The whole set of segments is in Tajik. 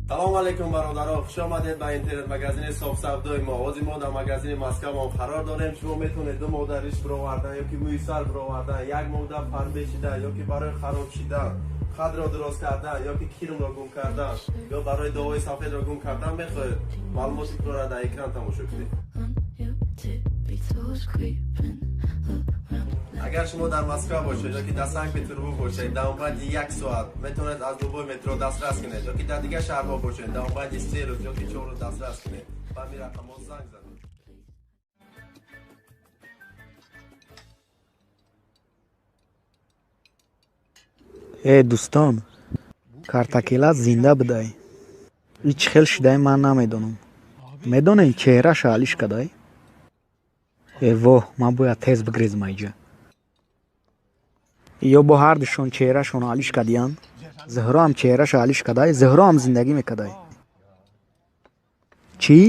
Салом алейкум, бародаро, хуш омадед ба интернет-магазини софсавдои мо. Ҳозир мо дар магазини Москваам қарор дорем. Шумо метавонед 2 моҳда риш бировардан ёки мӯи сар бировардан, 1 моҳда фарбе шидан ёки барои хароб шидан, қадро дуроз кардан ёки кирмро гум кардан ё барои довои сафедро гум кардан мехоҳед, маълумоти пурра дар экран тамошо кунед. Агар шумо дар Москва бошед ёки дар Санкт Петербург бошед, дар баъди як соат метавонед аз любой метро дастрас кунед, ёки дар дигар шаҳрҳо бошед, дар баъди 3 рӯз ёки 4 рӯз дастрас кунед. Ба ҳамин рақамҳо занг занед. Э, дӯстон, картакелат зинда будай. И чӣ хел шудай, ман намедонам. Медонем, чеҳраша алиш кадай. Э воҳ, ман бояд тез бигрезам айҷа. Ё бо ҳардушон чеҳрашонро алиш кардиянд. Зуҳроам чеҳраша алиш кадай, Зуҳроам зиндагӣ мекардай. Чӣ?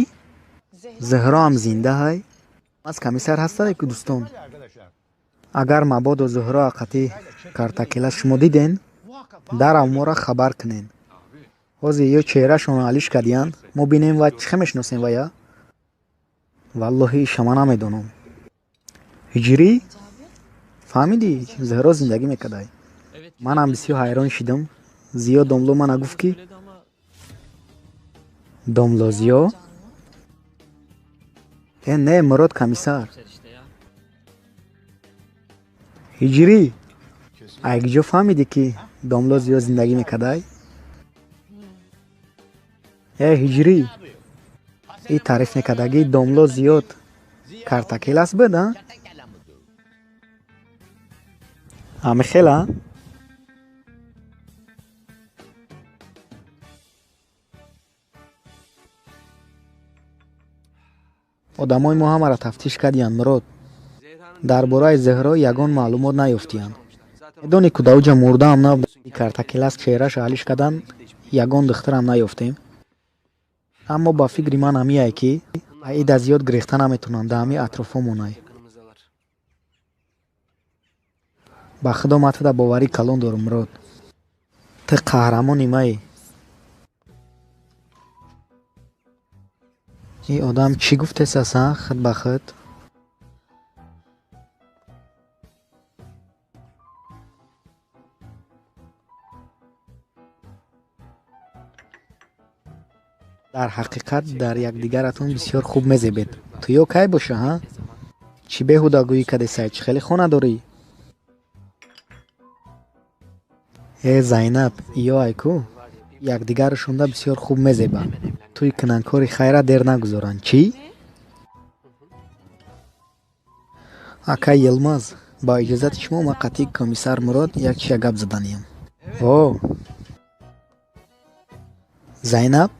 Зуҳроам зинда ҳай? Аз комиссар ҳастае ку, дӯстон. Агар мабодо Зуҳро ақати картакела шумо диден, дарав моро хабар кунен. Ҳозир ё чеҳрашонро алиш кардиянд, мо бинем ва чӣ хел мешиносем вая? Валлоҳи, иша ман намедонам. Ҳиҷрӣ? Фаҳмидӣ, Зуҳро зиндагӣ мекардай. Манам бисёр ҳайрон шидам. Зиё домло мана гуфт, ки домло Зиё? Э не, Мурод комиссар. Ҳиҷрӣ? Ай куҷо фаҳмидӣ, ки домло Зиё зиндагӣ мекардай? Э ҳиҷрӣ, и таъриф мекардагӣ домло зиёд картакелас буд, а? Ҳамихел, а? Одамои мо ҳамаро тафтиш кардиянд, Мурод. Дар бораи Зуҳро ягон маълумот наёфтиянд. Медонӣ, ку дар уҷа мурдаам набуд. Картакелас чеҳраша алиш кардан, ягон духтарам наёфтем. Аммо ба фикри ман ҳамияе, ки аида зиёд гирехта наметавонанд, дар ҳамин атрофҳо монай. Ба худо, ман туда боварии калон дорам, Мурод. Ту қаҳрамони маӣ. Ин одам чӣ гуфтесас, а, худ ба худ? Дар ҳақиқат дар якдигаратон бисёр хуб мезебед. Тӯё кай боша, ҳа? Чӣ беҳудагӯӣ кадесай, чӣ хеле хона дорӣ? Э Зайнаб, иё айку якдигарашонда бисёр хуб мезебанд. Тӯй кунанд, кори хайра дер нагузоранд. Чӣ? Акай Йилмаз, ба иҷозати шумо ман қатъи комиссар Мурод як чиза гап заданиям. О! Зайнаб?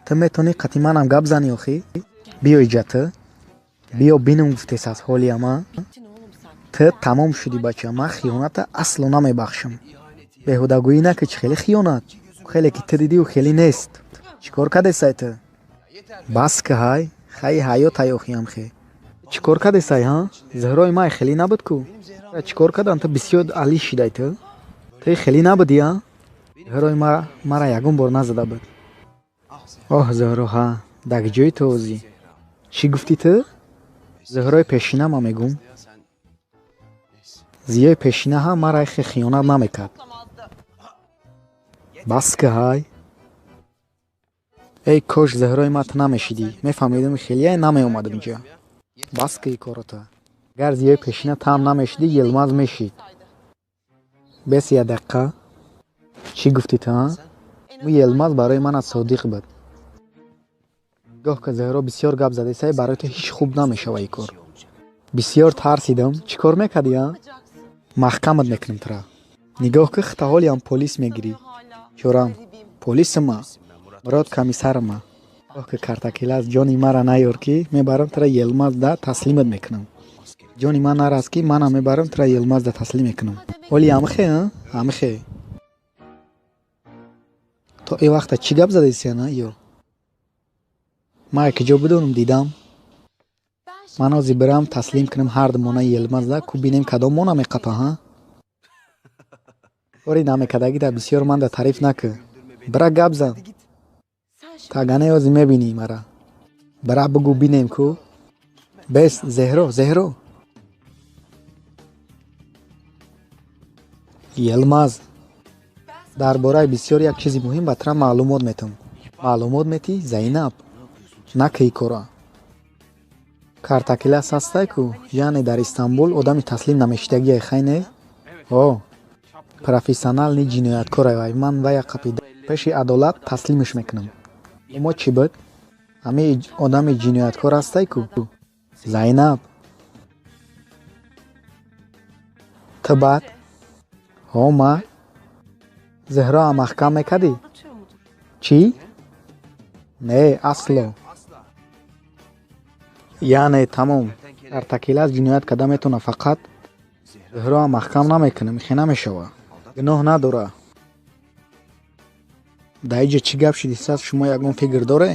Ту метавонӣ қатъи манам гап занӣ охӣ? Биё иҷа ту. Биё бинам гуфтес аз ҳолиам, а? Ту тамом шудӣ, бача, ман хиёната асло намебахшам. Беҳудагӯӣ накӣ, чӣ хеле хиёнат? Хеле ки ту дидию хеле нест. Чӣ кор кардесай ту? Бас ки ҳай, хай ҳаёт ҳай охиам хе. Чӣ кор кардесай, ҳа? Зуҳрои ман хеле набуд ку? Чӣ кор кардан, ту бисёр алиш шидай ту? Ту хеле набудӣ, а? Зуҳрои мара ягон бор назада буд. Оҳ, Зуҳро, ҳа, дар ҷои ту озӣ. Чӣ гуфтӣ ту? Зуҳрои пешина ман мегӯм. Зиёи пешина ҳам мара хе хиёнат намекард. Бас ки ҳай. Эй кош Зуҳрои ман ту намешидӣ. Мефаҳмидам хеле намеомадам инҷа. Бас ки корота. Агар Зиёи пешина ту ҳам намешидӣ, Йилмаз мешид. Бес як дақиқа. Чӣ гуфтӣ ту, а? Ӯ Йилмаз барои манат содиқ буд. Гоҳ ки Зуҳро бисёр гап задесай, барои ту ҳеҷ хуб намешава ин кор. Бисёр тарсидам. Чӣ кор мекардӣ, а? Маҳкамат мекунам тура. Нигоҳ ки хита ҳолиам полис мегирӣ. Чорам. Полисима. Мурод комиссарма. Гоҳ ки картакелас ҷони мара наёр, ки мебарам тура Йилмаз да таслимат мекунам. Ҷони ман нарас, ки манам мебарам тура Йилмаз да таслим мекунам. Ҳоли ҳамихе, а? Ҳамихе. То ин вақта чӣ гап задесиян, а ё? Ман куҷо бидонам, дидам. Ман ҳозир бирам таслим кунам ҳарду мона Йилмазда, ку бинем кадом мона меқапа, ҳа? Кори намекардагита бисёр манда тариф накӣ. Бира гап зан. Тагане ҳозир мебинӣ мара. Бира бугӯ бинем ку. Бес, Зеҳро, Зеҳро. Йилмаз, дар бораи бисёр як чизи муҳим ба тра маълумот метам. Маълумот метӣ, Зайнаб? Накӣ кора. Картакелас ҳастай ку, яъне дар Истанбул одами таслим намешидагие, хай не? О, профессионални ҷинояткоре вай. Ман вая қапида пеши адолат таслимаш мекунам. Мо чӣ буд? Ҳами одами ҷинояткор ҳастай ку? Зайнаб. Ту баъд? Ҳо, ма. Зеҳроам маҳкам мекардӣ? Чӣ? Не, асло. Яъне тамом. Картакелас ҷиноят карда метавона, фақат Зеҳроам маҳкам намекунам, ихе намешава. Гуноҳ надора. Дар иҷа чӣ гап шидисад, шумо ягон фикр доре?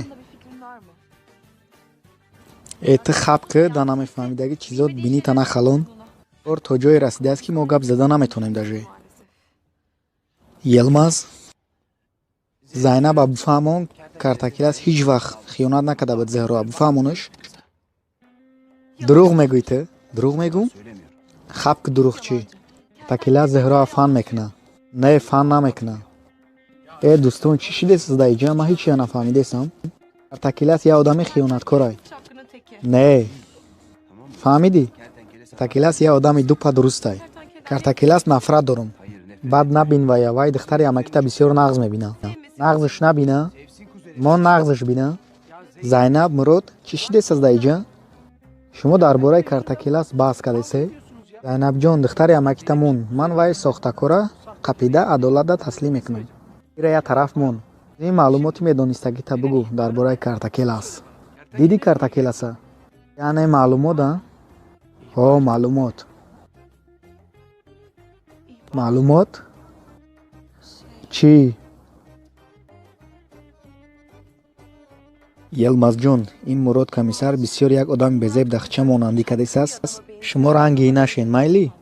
Э, ту хап кӣ, да намефаҳмидаги чизот бинита нахалон. Кор то ҷое расидааст, ки мо гап зада наметавонем даже. Йилмаз, Зайнаба бифаҳмон, Картакелас ҳеҷ вақт хиёнат накарда буд Зеҳроа, бифаҳмонаш. Дурӯғ мегӯӣ ту? Дурӯғ мегӯм? Хап ки дурӯғчӣ. Картакелас Зеҳроа фан мекуна. Не, фан намекуна. Э, дӯстон, чӣ шидесиз дар иҷа? Ман ҳеҷ чия нафаҳмидесам. Картакелас як одами хиёнаткорай. Не. Фаҳмидӣ? Картакелас як одами дупа дурустай. Картакелас нафрат дорум. Бад набин вая, вай духтари амакита бисёр нағз мебина. Нағзш набина? Мо нағзш бина? Зайнаб, Мурод, чӣ шидесаз дар иҷа? Шумо дар бораи Картакелас баҳс кардесе? Зайнабҷон, духтари амакита мон. Ман вай сохтакора қапида адолатда таслим мекунам. Ира як тараф мон. Ин маълумоти медонистагита бугӯ дар бораи Картакелас. Дидӣ Картакеласа? Яъне маълумот, а? Ҳо, маълумот. Маълумот? Чӣ? Йилмазҷон, ин Мурод комиссар бисёр як одами безеб дахча монандӣ кардесаст. Шумо ранги нашен, майли?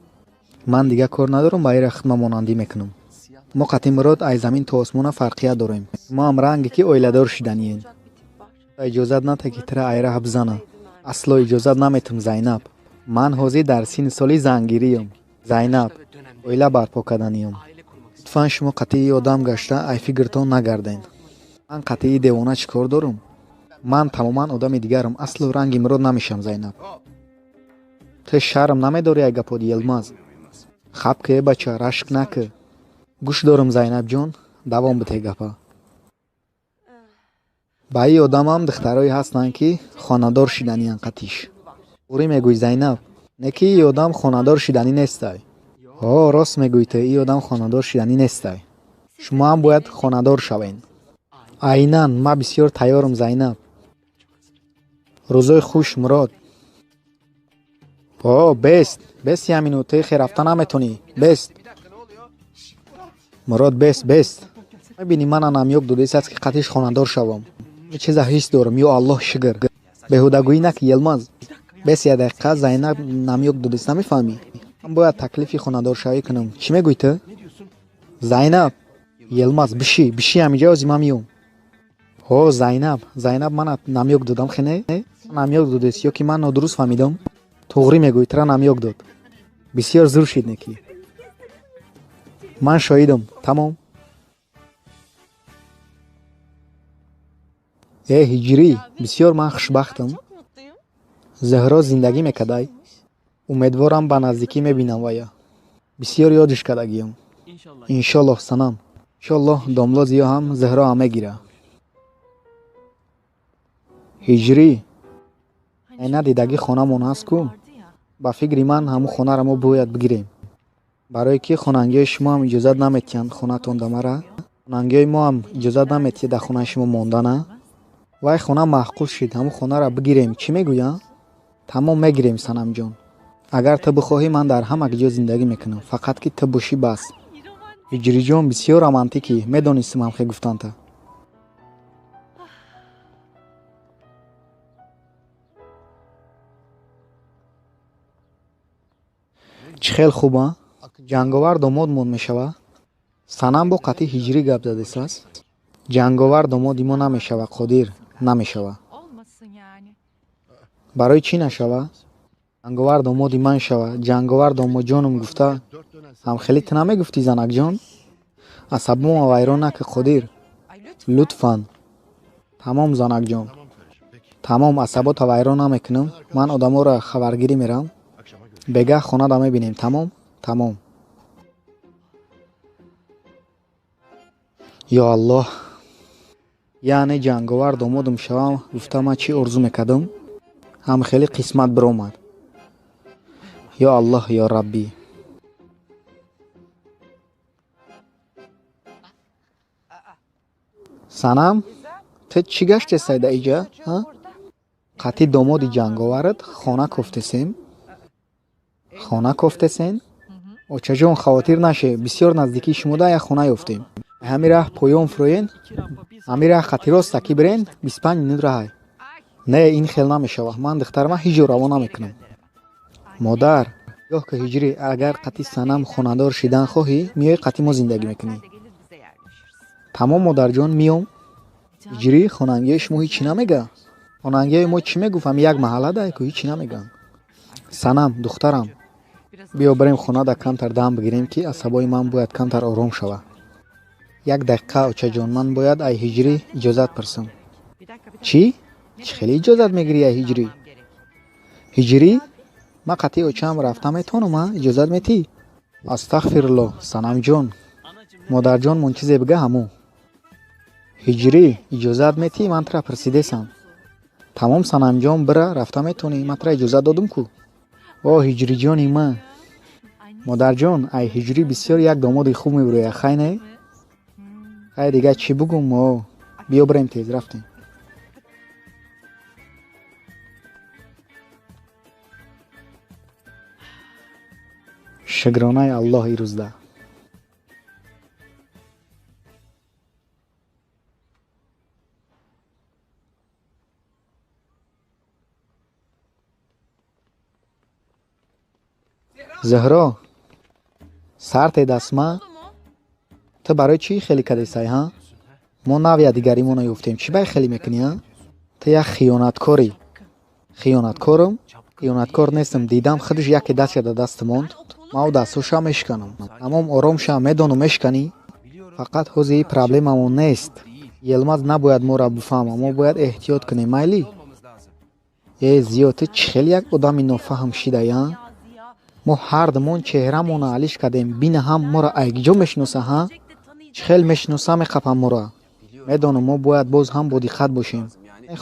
Ман дигар кор надорам, ба ира хидма монандӣ мекунам. Мо қатъи Мурод ай замин то осмона фарқият дорем. Шумо ҳам ранге ки оиладор шиданиен. Иҷозат нате ки тира айраҳ бизана. Асло иҷозат наметам, Зайнаб. Ман ҳозир дар синни соли зангириям. Зайнаб, оила барпо карданиям. Лутфан шумо қатъии одам гашта ай фикртон нагарден. Ман қатъии девона чӣ кор дорам? Ман тамоман одами дигарам. Асло ранги Мурод намешам, Зайнаб. Ту шарм намедорӣ ай гапот, Йилмаз? Хап ки, э бача, рашк накӣ. Гӯш дорам, Зайнабҷон, давом бите гапа. Ба ин одамам духтарое ҳастанд, ки хонадор шиданианд қатиш. Туғрӣ мегӯӣ, Зайнаб? Не ки ин одам хонадор шиданӣ нестай. Ҳо, рост мегӯӣ ту, ин одам хонадор шиданӣ нестай. Шумо ҳам бояд хонадор шавен. Айнан, ман бисёр тайёрам, Зайнаб. Рӯзои хуш, Мурод. Ҳо, бест, бест як минут, ту хе рафта наметонӣ. Бест. Мурод, бест, бест. Мебинӣ мана намёк додесаст, ки қатиш хонадор шавам. Чиза ҳис дорам, ё Аллоҳ шукр. Беҳудагӯӣ накӣ, Йилмаз. Бес як дақиқа, Зайнаб намёк додест, намефаҳмӣ? Ман бояд таклифи хонадоршавӣ кунам. Чӣ мегӯӣ ту? Зайнаб, Йилмаз, бишӣ, бишӣ ҳамиҷа, ҳозир ман меём. Ҳо, Зайнаб, Зайнаб мана намёк додам, хе не? Намёк додест ё ки ман нодуруст фаҳмидам? Туғрӣ мегӯӣ, тура намёк дод. Бисёр зур шид некӣ. Ман шоҳидам, тамом. Э, Ҳиҷрӣ, бисёр ман хушбахтам. Зеҳро зиндагӣ мекардай. Умедворам ба наздикӣ мебинам вая. Бисёр ёдиш кардагиям. Иншоллоҳ, санам. Иншоллоҳ домло зиё ҳам Зеҳроам мегира. Ҳиҷрӣ, айна дидагӣ хонамон ҳаст ку? Ба фикри ман ҳамун хонаро мо бояд бигирем. Барое ки хонангиҳои шумо ҳам иҷозат наметиҳанд хонатон да мара. Хонангиҳои мо ҳам иҷозат наметиҳад дар хонаи шумо мондана. Вай хона маъқул шид, ҳамун хонаро бигирем. Чӣ мегӯя? Тамом мегирем, Санамҷон. Агар ту бихоҳӣ, ман дар ҳама ҷо зиндагӣ мекунам, фақат ки ту бошӣ бас. Ҳиҷриҷон, бисёр романтикӣ, медонистам ҳамхе гуфтанта. Чӣ хел хуб, а? Ҷанговар домод мон мешава? Санам бо қатъи ҳиҷрӣ гап задесааст. Ҷанговар домоди мо намешава, Қодир, намешава. Барои чӣ нашава? Ҷанговар домоди ман шава, ҷанговар домодҷонум гуфта. Ҳамхелӣ ту намегуфтӣ, занакҷон? Асабома вайрон накӣ, Қодир. Лутфан. Тамом, занакҷон. Тамом, асабота вайрон намекунам. Ман одаморо хабаргирӣ мерам. Бегаҳ хонада мебинем. Тамом? Тамом. Ё Аллоҳ. Яъне ҷанговар домодум шавам гуфта ман чӣ орзу мекардам? Ҳам хеле қисмат биромад. Ё Аллоҳ, ё Раббӣ. Санам, ту чӣ гаштесай да иҷа? Қатъи домоди ҷанговарат хона кофтесем? Хона кофтесен? Очаҷон, хавотир наше, бисёр наздикии шумо да як хона ёфтем. Ҳамин раҳ поён фуроен, ҳамин раҳ қати роста ки бирен, 25 минут раҳай. Не, ин хел намешава. Ман духтарма ҳеҷ ҷо раво намекунам. Модар, нигоҳ ки ҳиҷрӣ, агар қати Санам хонадор шидан хоҳӣ, миёи қати мо зиндагӣ мекунӣ. Тамом, модарҷон, миём. Ҳиҷрӣ, хонангиҳои шумо ҳеҷ чӣ намега? Хонангиҳои мо чӣ мегуфт? Ҳами як маҳалла дай ку ҳеҷ чӣ намегӯянд. Санам, духтарам, биё бирем хонада камтар дам бигирем, ки асабои ман бояд камтар ором шава. Як дақиқа, очаҷон, ман бояд ай ҳиҷрӣ иҷозат пурсам. Чӣ? Чӣ хеле иҷозат мегирӣ ай ҳиҷрӣ? Ҳиҷрӣ? Ман қатъи очаам рафта метавонам, а? Иҷозат метӣ? Астағфируллоҳ, Санамҷон. Модарҷонмон чизе бига ҳаму. Ҳиҷрӣ, иҷозат метӣ? Ман тура пурсидесам. Тамом, Санамҷон, бира, рафта метавонӣ. Ман тура иҷозат додум ку. О, ҳиҷриҷони ман. Модарҷон, ай ҳиҷрӣ бисёр як домоди хуб мебирояд, хай не? Хай дига чӣ бугум? О, биё бирем тез, рафтем. Шукронаи Аллоҳ ирӯзда. Зуҳро, сарте дастма? Ту барои чӣ хеле кадесай, ҳа? Мо нав якдигаримонро ёфтем. Чӣ бай хеле мекунӣ, ҳа? Ту як хиёнаткорӣ. Хиёнаткорам? Хиёнаткор нестам. Дидам худаш яке дастя да даст монд. Ман ӯ дастҳоша мешиканам. Тамом, ором ша, медонам мешиканӣ. Фақат ҳозир проблемамон нест. Йилмаз набояд моро бифаҳма. Мо бояд эҳтиёт кунем, майли? Э, Зиё, ту чӣ хеле як одами нофаҳм шидай, ҳа? Мо ҳардумон чеҳрамонро алиш кардем. Бина ҳам моро айгиҷо мешиноса, ҳа? Чӣ хел мешиноса меқапам моро. Медонам, мо бояд боз ҳам бодиққат бошем.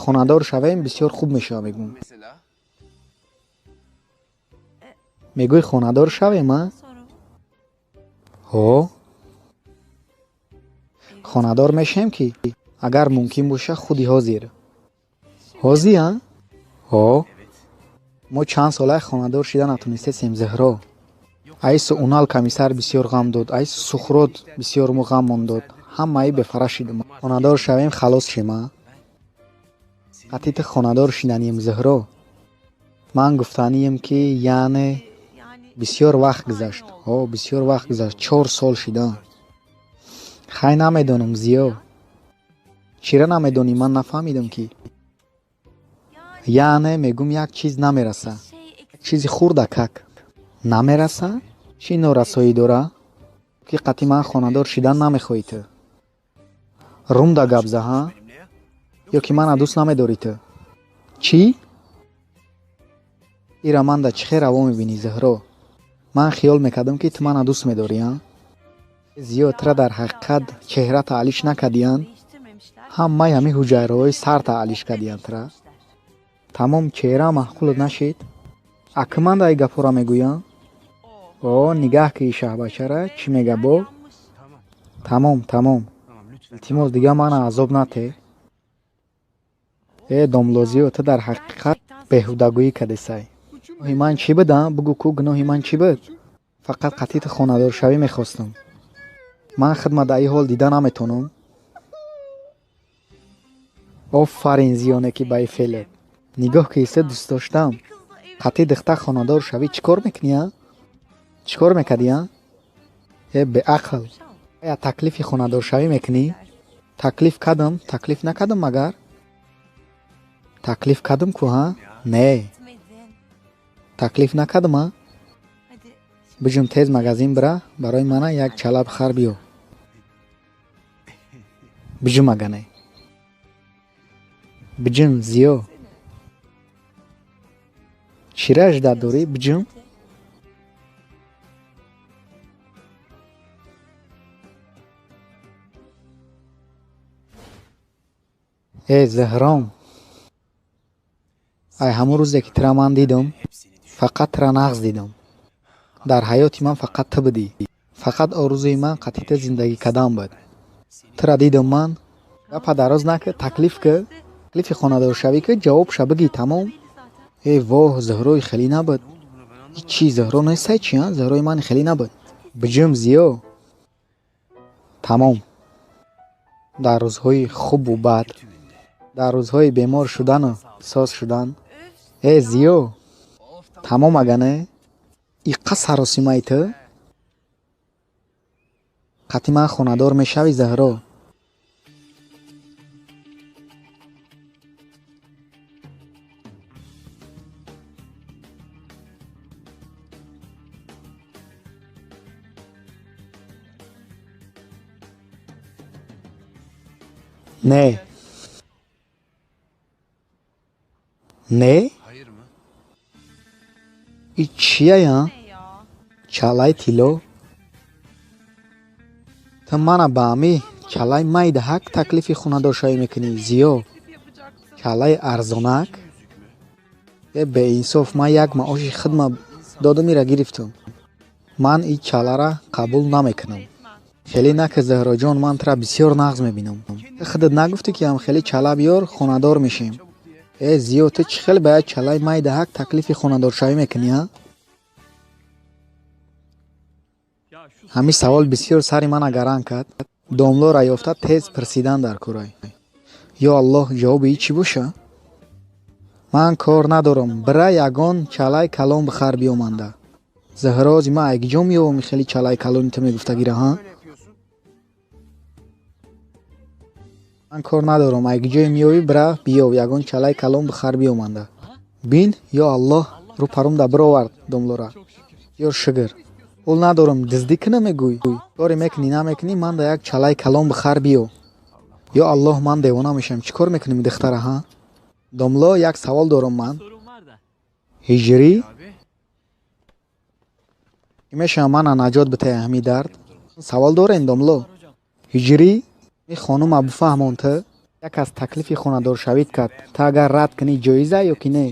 Хонадор шавем, бисёр хуб мешава, мегӯм. Мегӯй хонадор шавем, а? Ҳо? Хонадор мешем ки? Агар мумкин боша, худи ҳозир. Ҳозир, а? Ҳо? Мо чанд солаи хонадор шида натонистесем, Зуҳро. Айсу Унал комиссар бисёр ғам дод, айсу Сухрод бисёр мо ғаммон дод. Ҳамаи бефара шидум. Хонадор шавем, халос шем, а? Қатъи ту хонадор шиданием, Зуҳро. Ман гуфтанием, ки яъне бисёр вақт гузашт. Ҳо, бисёр вақт гузашт. 4 сол шида. Хай намедонам, Зиё. Чира намедонӣ, ман нафаҳмидам ки. Яъне мегӯм як чиз намераса. Чизи хурдакак. Намераса? Чӣ норасоӣ дора? Ки қатъи ман хонадор шидан намехоҳӣ ту. Румда гап за, ҳа? Ё ки мана дӯст намедорӣ ту? Чӣ? Ира ман да чӣ хел раво мебинӣ, Зуҳро? Ман хиёл мекардам, ки ту мана дӯст медорӣ, а? Зиё, тура дар ҳақиқат чеҳрата алиш накардиянд? Ҳамаи ҳамин ҳуҷайраҳои сарта алиш кардиянд тура. Тамом, чеҳра маъқулат нашид? Акы ман да ин гапҳоро мегӯям? О, нигаҳ ки шаҳбачара чӣ мега бо? Тамом, тамом. Илтимос, дига мана азоб нате. Э, домлозиё, ту дар ҳақиқат беҳудагӯӣ кардесай. Гуноҳи ман чӣ буд, а? Бугӯ ку, гуноҳи ман чӣ буд? Фақат қатъи ту хонадоршавӣ мехостам. Ман хидма дар ин ҳол дида наметавонам. Офарин, Зиёне, ки ба ин феълат. Нигоҳ ки исе дӯст доштам. Қатъи духтар хонадор шавӣ чӣ кор мекунӣ, а? Чӣ кор мекардӣ, а? Э, беақл. Оя таклифи хонадоршавӣ мекунӣ? Таклиф кардам, таклиф накардам магар? Таклиф кардам ку, ҳа? Не. Таклиф накардам, а? Биҷум тез магазин бира, барои мана як чала бихар биё. Биҷум агане. Биҷум, Зиё. Чира ждать дорӣ? Биҷум. Э, Зеҳром. Ай ҳамон рӯзе ки тура ман дидам, фақат тура нағз дидам. Дар ҳаёти ман фақат ту будӣ. Фақат орзуи ман қатъи ту зиндагӣ кардан буд. Тура дидам ман. Гапа дароз накӣ, таклиф кӣ. Таклифи хонадоршавӣ кӣ, ҷавобша бигӣ, тамом. Э, воҳ, Зуҳрои хеле набуд. Чӣ, Зуҳро нестай чи, а? Зуҳрои ман хеле набуд. Биҷум, Зиё. Тамом. Дар рӯзҳои хубу бад, дар рӯзҳои бемор шудану соз шудан. Э, Зиё. Тамом агане? Иққа саросимаи ту? Қатъи ман хонадор мешавӣ, Зуҳро? Не. Не? И чия, чалаи тилло? Ту мана ба ҳами чалаи майдаҳак таклифи хонадоршавӣ мекунӣ, Зиё. Чалаи арзонак? Э, беинсоф, ман як маоши хидма додам, ира гирифтам. Ман ин чалара қабул намекунам. Хеле нака, Зуҳроҷон, ман тура бисёр нағз мебинам. Ту худат нагуфтӣ, ки ҳам хеле чала биёр, хонадор мешем? Э, Зиё, ту чӣ хел ба як чалаи майдаҳак таклифи хонадоршавӣ мекунӣ, а? Ҳамин савол бисёр сари мана гаранг кард. Домлора ёфта тез пурсидан дар кӯрай. Ё Аллоҳ, ҷавоби ин чӣ боша? Ман кор надорам, бира ягон чалаи калон бихар биёманда. Зуҳро, ози ман айгиҷо меёвам хеле чалаи калони ту мегуфтагира, ҳа? Ман кор надорам, айгиҷое меёвӣ, бира биёв, ягон чалаи калон бихар биёманда. Бин, ё Аллоҳ, рӯ парумда бировард домлора. Ё шукр. Пул надорам, дуздӣ кунам мегӯй? Коре мекунӣ, намекунӣ, ман да як чалаи калон бихар биё. Ё Аллоҳ, ман девона мешавам, чӣ кор мекунем духтара, ҳа? Домло, як савол дорам ман. Ҳиҷрӣ? Чӣ мешавам мана наҷот битаи ҳами дард? Савол дорен, домло? Ҳиҷрӣ? Ми хонума бифаҳмон ту. Як аз таклифи хонадоршавит кард. Ту агар рад кунӣ, ҷоизай ё ки не?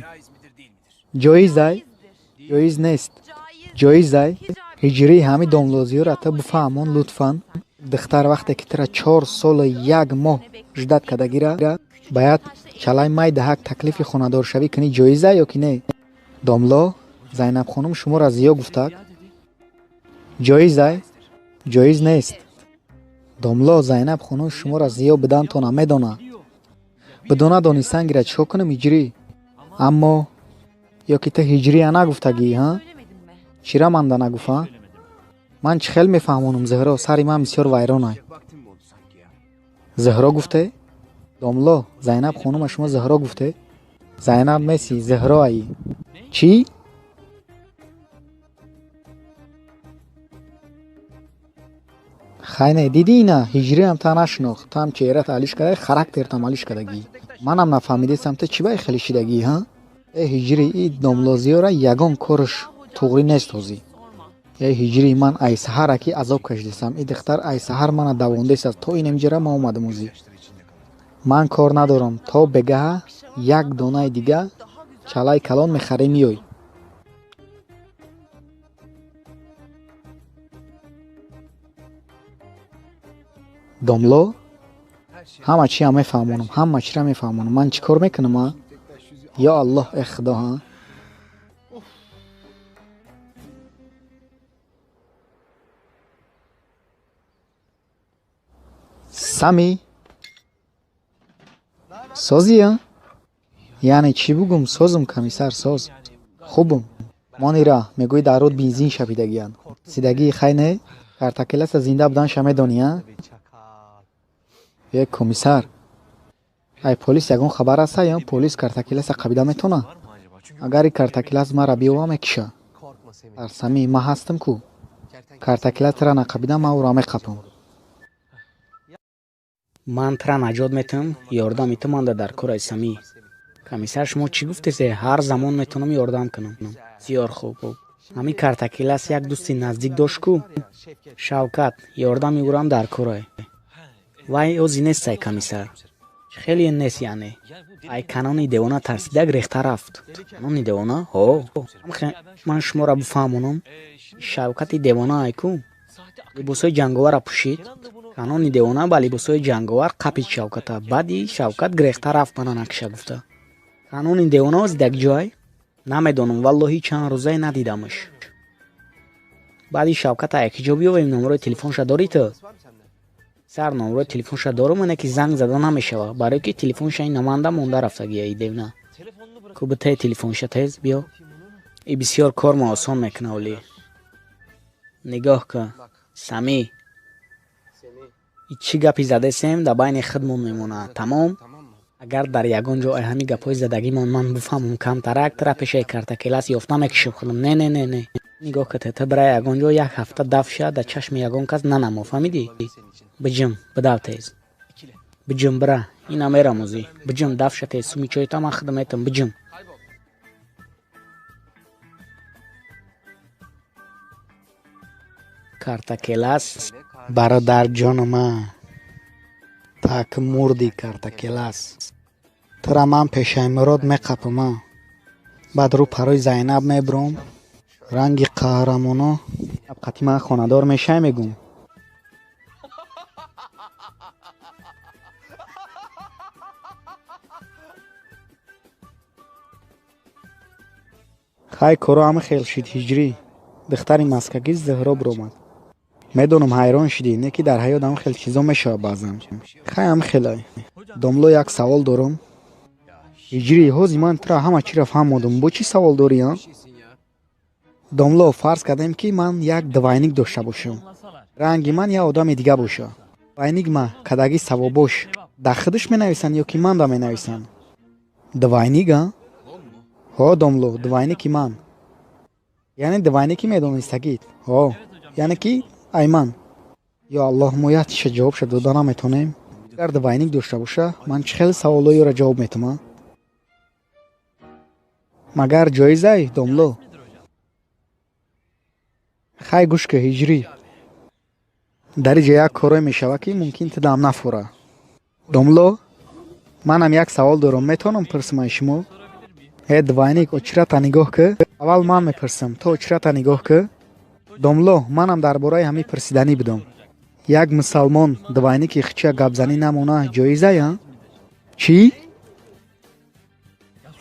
Ҷоизай? Ҷоиз нест. Ҷоизай? Ҳиҷрӣ, ҳами домлозиёра ту бифаҳмон лутфан. Духтар вақте ки тура 4 солу 1 моҳ ждать кардагира, бояд чалаи майдаҳак таклифи хонадоршавӣ кунӣ, ҷоизай ё ки не? Домло, Зайнаб хонум шуморо Зиё гуфтак. Ҷоизай? Ҷоиз нест. Домло, Зайнаб хонум шуморо Зиё бидантона медона. Бидона донистан гира, чӣ кор кунам, ҳиҷрӣ? Аммо ё ки ту ҳиҷрия нагуфтагӣ, ҳа? Чира манда нагуфа? Ман чӣ хел мефаҳмонам, Зуҳро, сари ман бисёр вайронай. Зуҳро гуфте? Домло, Зайнаб хонума шумо Зуҳро гуфте? Зайнаб меси, Зуҳро аи. Чӣ? Хай не, дидӣ ина, ҳиҷриам та нашинохт. Ту ҳам чеҳрат алиш карда, характертам алиш кардагӣ. Манам нафаҳмидестам, ту чӣ бай хеле шидагӣ, ҳа? Э, ҳиҷрӣ, и домлозиёра ягон корш туғрӣ нест ҳозӣ. Э, ҳиҷрӣ, ман ай саҳара ки азоб кашидастам. И духтар ай саҳар мана давондестаст, то инамҷара ман омадам ҳозӣ. Ман кор надорам, то бегаҳа як донаи дига чалаи калон мехарӣ меёй. Домло, ҳама чиам мефаҳмонам, ҳама чиро мефаҳмонам. Ман чӣ кор мекунам, а? Ё Аллоҳ, э худо, ҳа? Сами? Созӣ, а? Яъне чӣ бугум, созум, комиссар, соз. Хубум. Монира, мегӯӣ дар руд бензин шапидагиянд. Сидагии хай не? Картакеласа зинда буданша медонӣ, а? Е комиссар. Ай полис ягон хабар аста ё полис картакеласа қабида метона? Агар и картакелас мара биёва мекиша. Арсами ма ҳастам ку. Картакелас тра нақабида ма ӯро меқапам. Ман тра наҷот метавам, ёрдами ту манда дар кор ай Самӣ. Комиссар шумо чӣ гуфтесе? Ҳар замон метавонам ёрдам кунам. Бисёр хуб. Ҳамин картакелас як дӯсти наздик дошт ку? Шавкат, ёрдами ӯрам дар кор ай. Вай ози нест ай комиссар. Хеле нест яъне. Ай канони девона тарсида гирехта рафт. Канони девона? Ҳо. Ман шуморо бифаҳмонам. Шавкати девона ай ку? Либосҳои ҷанговарро пӯшид. Канони девона ба либосҳои ҷанговар қапид Шавката. Баъди Шавкат гирехта рафт мана накиша гуфта. Канони девона ози дар ҷой? Намедонам, валлоҳи чанд рӯзае надидамаш. Баъди Шавката якиҷо биёвем, номерои телефонша дорӣ ту? Сар номерои телефонша дорум, ане ки занг зада намешава, барое ки телефонша ин наманда монда рафтагия и девна. Ку битаи телефонша тез биё. И бисёр кор ма осон мекуна оли. Нигоҳ кун, Самӣ. И чӣ гапи задесем дар байни худмон мемонад, тамом? Агар дар ягон ҷо ай ҳамин гапҳои задагимон ман бифаҳмам камтарак, тра пешаи картакелас ёфта мекишам худам. Не, не, не, не. Нигоҳ кун, ту бирай ягон ҷо як ҳафта даф ша, дар чашми ягон кас нанамо, фаҳмидӣ? Биҷим, бидав тез. Биҷим, бира. Ина мерам озӣ. Биҷим, даф ша тез. Суми чойта ман худам метам. Биҷим. Картакелас бародарҷонума. Так мурди картакелас. Тура ман пешаи Мурод меқапама. Баъд рӯ парои Зайнаб мебуром. Ранги қаҳрамоно қати ман хонадор мешай мегум. Хай коро ҳама хел шид ҳиҷрӣ. Духтари маскагӣ Зуҳро биромад. Медонам ҳайрон шидӣ, не ки дар ҳаёт ҳам хел чизо мешавад баъзан. Хай ҳам хелай. Домло як савол дорум. Ҳиҷрӣ, ҳози ман тура ҳама чиро фаҳмодум. Бо чӣ савол дорӣ, а? Домло, фарз кардем ки ман як двойник дошта бошам. Ранги ман як одами дига боша. Двойник ма кадаги савобош. Дар худаш менависанд ё ки манда менависанд? Двойник, а? Ҳо, домло, двойники ман. Яъне двойники медонистагид. Ҳо, яъне ки ай ман. Ё Аллоҳ, мо як чиша ҷавобша дода наметонем. Агар двойник дошта боша, ман чӣ хел саволҳоеро ҷавоб метумам? Магар ҷоизай, домло? Хай гӯш кун, ҳиҷрӣ. Дар иҷа як корое мешавад ки мумкин ту дам нафура. Домло, манам як савол дорам, метавонам пурсам аз шумо? Э, двойник, очирата нигоҳ кун. Аввал ман мепурсам, ту очирата нигоҳ кун. Домло, манам дар бораи ҳамин пурсиданӣ будам. Як мусалмон двойники хича гапзанӣ намона ҷоизай, а? Чӣ?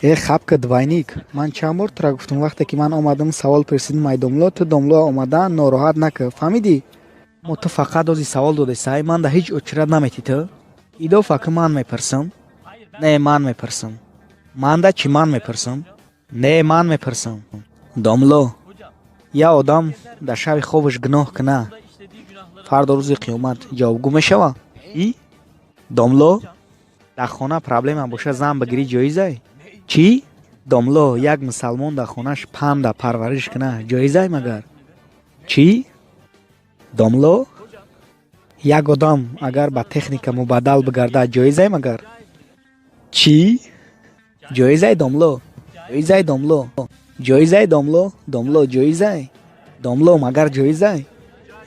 Э, хапка двойник, ман чанд бор тура гуфтам, вақте ки ман омадам савол пурсидам ай домло, ту домло омада нороҳат накар, фаҳмидӣ? Аммо ту фақат ози савол додесай, ман да ҳеҷ очират наметӣ ту. Идофа ки ман мепурсам. Не, ман мепурсам. Манда чӣ ман мепурсам? Не, ман мепурсам. Домло, як одам дар шаби хобаш гуноҳ куна, фардо рӯзи қиёмат ҷавобгӯ мешава? И? Домло, дар хона проблема боша зан бигирӣ ҷоизай? Чӣ? Домло, як мусалмон дар хонаш панда парвариш куна ҷоизай магар? Чӣ? Домло, як одам агар ба техника мубаддал бигардад ҷоизай магар? Чӣ? Ҷоизай, домло? Ҷоизай, домло? Ҷоизай, домло? Домло, ҷоизай? Домло, магар ҷоизай?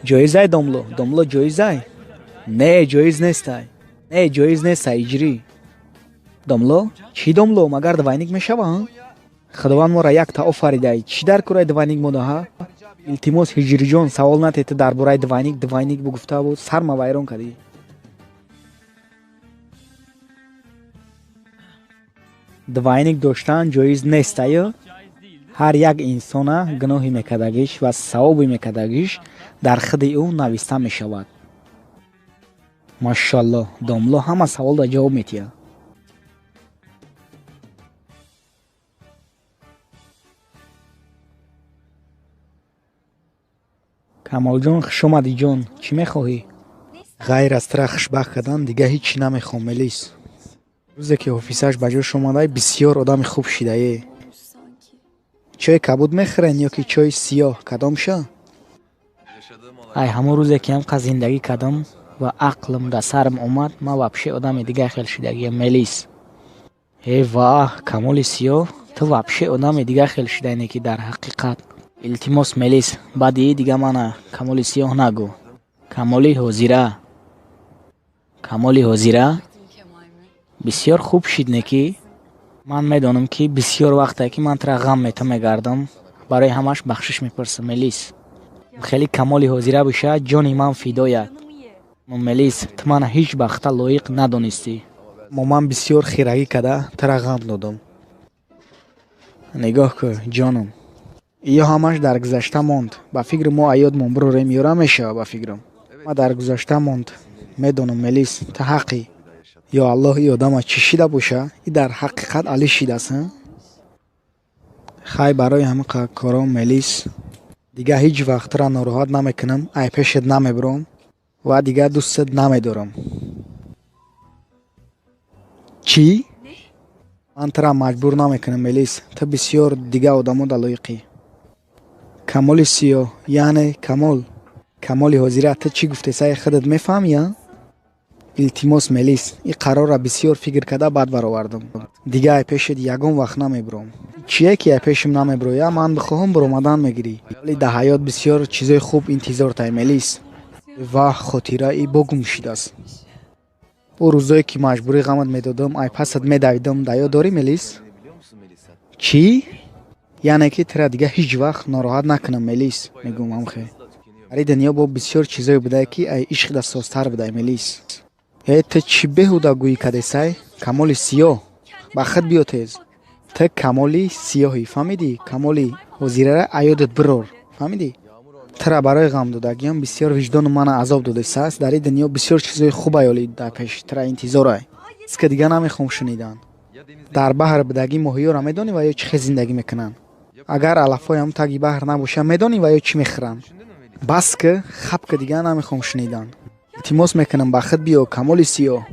Ҷоизай, домло? Домло, ҷоизай? Не, ҷоиз нестай. Не, ҷоиз нестай, иҷрӣ. Домло? Чӣ домло? Магар двойник мешава, а? Худованд моро якта офаридай. Чӣ дар кораи двойник модаҳа? Илтимос, ҳиҷриҷон, савол натед ту дар бораи двойник, двойник бугуфта буд, сарма вайрон кардӣ. Двойник доштан ҷоиз нест, аю? Ҳар як инсона гуноҳи мекардагиш ва савоби мекардагиш дар худи ӯ нависта мешавад. Машаллоҳ, домло ҳама саволро ҷавоб метиҳад. Камолҷон, хушомадӣ ҷон, чӣ мехоҳӣ? Ғайр аз тира хушбахт кардан дига ҳеҷ чӣ намехоҳам, Мелис. Рӯзе ки ҳофисаш ба ҷош омадай, бисёр одами хуб шидае. Чойи кабуд мехӯрен ё ки чойи сиёҳ, кадомша? Ай ҳамон рӯзе ки ҳамқа зиндагӣ кардам ва ақлм дар сарам омад, ман вообще одами дига хел шидагиям, Мелис. Э ваҳ, Камоли Сиёҳ, ту вообще одами дига хел шидаине ки дар ҳақиқат. Илтимос, Мелис, баъди дига мана Камоли Сиёҳ нагӯ. Камоли ҳозира. Камоли ҳозира? Бисёр хуб шид, не ки? Ман медонам, ки бисёр вақте ки ман тура ғам мета мегардам, барои ҳамаш бахшиш мепурсам, Мелис. Хеле Камоли ҳозира боша, ҷони ман фидояд. Мелис, ту мана ҳеҷ вақта лоиқ надонистӣ. Аммо ман бисёр хирагӣ карда тура ғам додам. Нигоҳ кун, ҷонам. Ё ҳамаш дар гузашта монд. Ба фикри мо аёдмон бирорем, ёра мешава ба фикрам. Ма дар гузашта монд. Медонам, Мелис, ту ҳаққӣ. Ё Аллоҳ, и одама чӣ шида боша? И дар ҳақиқат али шидааст, ҳа? Хай, барои ҳамин коро, Мелис, дига ҳеҷ вақт тура нороҳат намекунам, ай пешет намебурам ва дига дӯстат намедорам. Чӣ? Ман тура маҷбур намекунам, Мелис. Ту бисёр дига одамода лоиқӣ. Камоли Сиёҳ, яъне Камол. Камоли ҳозира, ту чӣ гуфтесай, худат мефаҳмӣ, а? Илтимос, Мелис, ин қарорра бисёр фикр карда баъд баровардам. Дига ай пешет ягон вақт намебурам. Чие ки ай пешим намебуроя, ман бихоҳам буромадан мегирӣ. Вале дар ҳаёт бисёр чизои хуб интизортай, Мелис. Ваҳ, хотира и бо гум шидааст. Ӯ рӯзое ки маҷбурӣ ғамат медодам, ай пасат медавидам, дар ёд дорӣ, Мелис? Чӣ? Яъне ки тура дига ҳеҷ вақт нороҳат накунам, Мелис, мегӯм амхе. Дар ин дунё бо бисёр чизое будае, ки ай ишқ дастсозтар будай, Мелис. Э, ту чӣ беҳуда гӯӣ кадесай? Камоли Сиёҳ, ба худ биё тез. Ту Камоли Сиёҳӣ, фаҳмидӣ? Камоли ҳозирара аёдат бирор, фаҳмидӣ? Тура барои ғамдодагиам бисёр виҷдону мана азоб додесааст. Дар ин дунё бисёр чизои хуб аёли дар пеш тура интизорай. Ки дига намехоҳам шунидан. Дар баҳр будагӣ моҳиёра медонӣ ва ё чӣ хел зиндагӣ мекунанд? Агар алафҳои ҳам таги баҳр набошанд, медонӣ ва ё чӣ мехӯранд? Бас ки, хаб ки, дига намехоҳам шунидан. Илтимос мекунам, ба худ биё, Камоли Сиёҳ.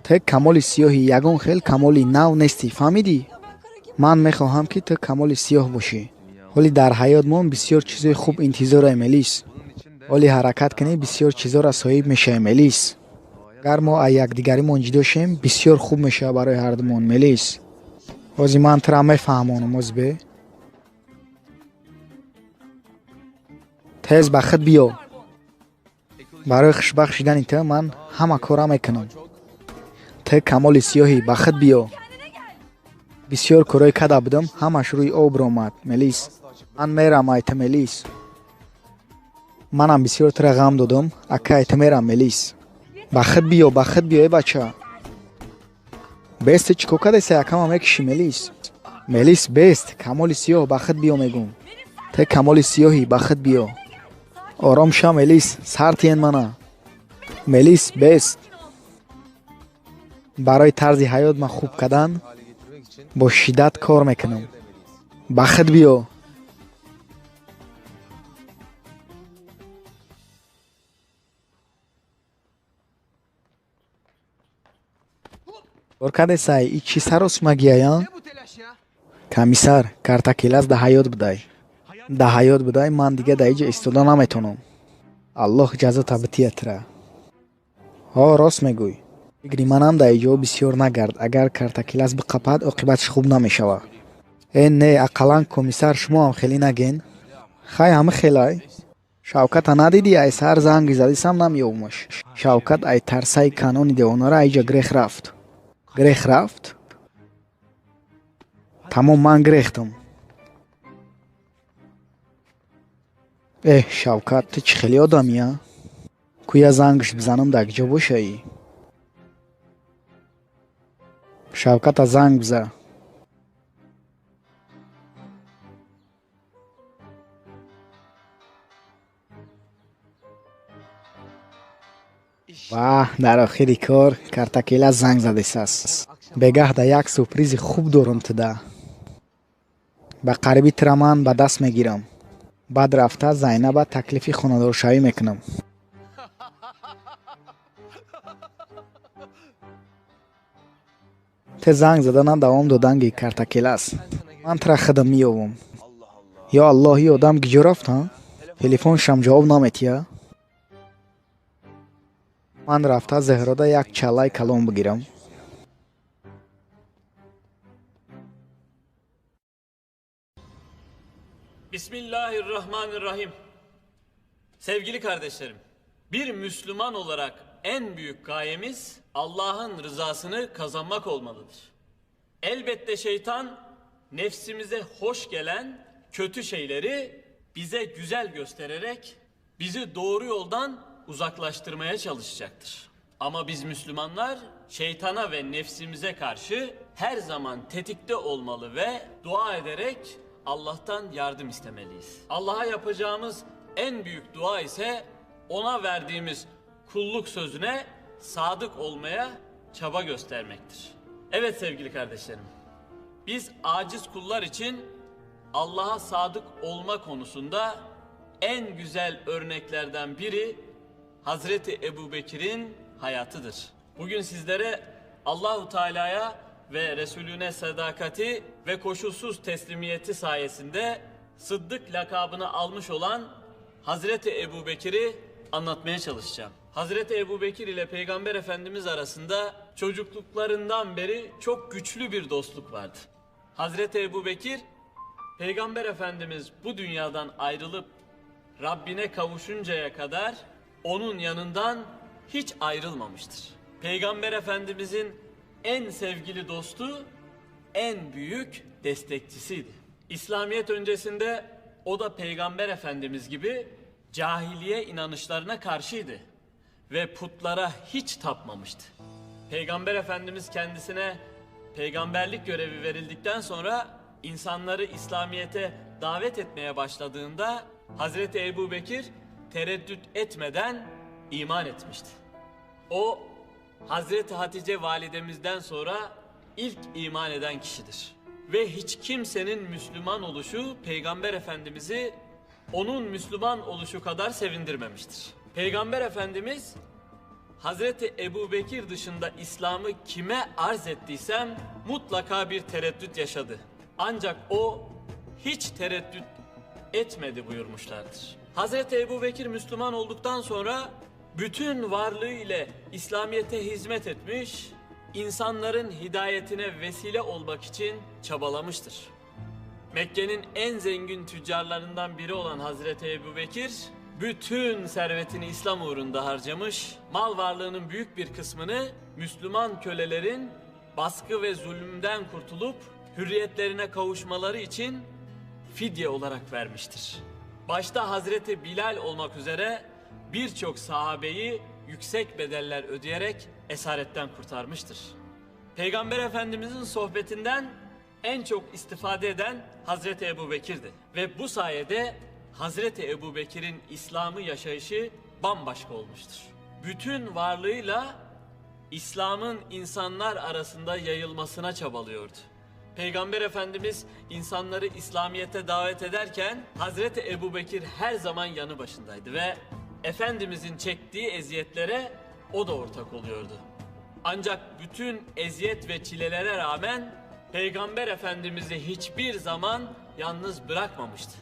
Ту Камоли Сиёҳи, ягон хел Камоли нав нестӣ, фаҳмидӣ? Ман мехоҳам, ки ту Камоли Сиёҳ бошӣ. Ҳоли дар ҳаётмон бисёр чизои хуб интизорай, Мелис. Ҳоли ҳаракат кунӣ, бисёр чизоро соҳиб мешавӣ, Мелис. Агар мо аз якдигаримон ҷудо шем, бисёр хуб мешавад барои ҳардумон, Мелис. Ҳозир ман тура мефаҳмонам, озбе. Тез ба худ биё. Барои хушбахт шидани ту ман ҳама кора мекунам. Ту Камоли Сиёҳӣ, ба худ биё. Бисёр корҳое када будам, ҳамаш рӯи об ромад, Мелис. Ман мерам ай ту, Мелис. Манам бисёр тура ғам додам, ака ай ту мерам, Мелис. Ба худ биё, ба худ биё, э бача. Бест, ту чӣ кор кардесай, акама мекушӣ, Мелис? Мелис, бест, Камоли Сиёҳ, ба худ биё мегӯм. Ту Камоли Сиёҳӣ, ба худ биё. Ором ша, Мелис, сар тиен мана. Мелис, бест. Барои тарзи ҳаёт ман хуб кардан бо шиддат кор мекунам. Ба худ биё. Кор кардесай, и чӣ саросмагия? Комиссар, картакелас да ҳаёт будай. Да ҳаёт будай, ман дига дар иҷа истода наметавонам. Аллоҳ ҷазота битият тура. Ҳо, рост мегӯй. Фикри манам дар иҷо бисёр нагард, агар картакелас биқапад, оқибатш хуб намешавад. Э не, ақаллан комиссар, шумо ҳам хеле наген. Хай, ҳама хелай. Шавката надидӣ, ай саҳар занги задисам намеёбумаш. Шавкат ай тарсаи канони девонара айҷа грех рафт. Грех рафт? Тамом, ман грехтам. Эҳ, Шавкат, ту чӣ хеле одамӣ, а? Куя зангш бизанам, дар киҷо бошаӣ? Шавката занг биза. Ваҳ, дар охири кор картакела занг задесааст. Бегаҳ да як сюрпризи хуб дорам туда. Ба қариби тура ман ба даст мегирам. Баъд рафта Зайнаба таклифи хонадоршавӣ мекунам. Те занг задана давом доданги картакелас. Ман тра худам меёвам. Ё Аллоҳ, и одам гиҷо рафт, ҳа? Телефоншам ҷавоб наметия? Ман рафта Зеҳрода як чаллаи калон бигирам. Bismillahirrahmanirrahim. Sevgili kardeşlerim, bir Müslüman olarak en büyük gayemiz Allah'ın rızasını kazanmak olmalıdır. Elbette şeytan nefsimize hoş gelen kötü şeyleri bize güzel göstererek bizi doğru yoldan uzaklaştırmaya çalışacaktır. Ama biz Müslümanlar şeytana ve nefsimize karşı her zaman tetikte olmalı ve dua ederek Allah'tan yardım istemeliyiz. Allah'a yapacağımız en büyük dua ise ona verdiğimiz kulluk sözüne sadık olmaya çaba göstermektir. Evet sevgili kardeşlerim, biz aciz kullar için Allah'a sadık olma konusunda en güzel örneklerden biri Hazreti Ebubekir'in hayatıdır. Bugün sizlere Allahu Teala'ya ve Resulüne sadakati ve koşulsuz teslimiyeti sayesinde Sıddık lakabını almış olan Hazreti Ebubekir'i anlatmaya çalışacağım. Hazreti Ebubekir ile Peygamber Efendimiz arasında çocukluklarından beri çok güçlü bir dostluk vardı. Hazreti Ebubekir, Peygamber Efendimiz bu dünyadan ayrılıp Rabbine kavuşuncaya kadar onun yanından hiç ayrılmamıştır. Peygamber Efendimizin en sevgili dostu, en büyük destekçisiydi. İslamiyet öncesinde o da Peygamber Efendimiz gibi cahiliye inanışlarına karşıydı ve putlara hiç tapmamıştı. Peygamber Efendimiz kendisine peygamberlik görevi verildikten sonra insanları İslamiyet'e davet etmeye başladığında Hazreti Ebubekir tereddüt etmeden iman etmişti. O Hazreti Hatice validemizden sonra ilk iman eden kişidir. Ve hiç kimsenin Müslüman oluşu Peygamber Efendimiz'i onun Müslüman oluşu kadar sevindirmemiştir. Peygamber Efendimiz Hazreti Ebubekir dışında İslam'ı kime arz ettiysem mutlaka bir tereddüt yaşadı. Ancak o hiç tereddüt etmedi buyurmuşlardır. Hazreti Ebubekir Müslüman olduktan sonra bütün varlığı ile İslamiyet'e hizmet etmiş, insanların hidayetine vesile olmak için çabalamıştır. Mekke'nin en zengin tüccarlarından biri olan Hazreti Ebubekir, bütün servetini İslam uğrunda harcamış, mal varlığının büyük bir kısmını Müslüman kölelerin baskı ve zulümden kurtulup hürriyetlerine kavuşmaları için fidye olarak vermiştir. Başta Hazreti Bilal olmak üzere birçok sahabeyi yüksek bedeller ödeyerek esaretten kurtarmıştır. Peygamber Efendimizin sohbetinden en çok istifade eden Hazreti Ebubekir'di. Ve bu sayede Hazreti Ebubekir'in İslam'ı yaşayışı bambaşka olmuştur. Bütün varlığıyla İslam'ın insanlar arasında yayılmasına çabalıyordu. Peygamber Efendimiz insanları İslamiyet'e davet ederken Hazreti Ebubekir her zaman yanı başındaydı ve Efendimizin çektiği eziyetlere o da ortak oluyordu. Ancak bütün eziyet ve çilelere rağmen Peygamber Efendimiz'i hiçbir zaman yalnız bırakmamıştı.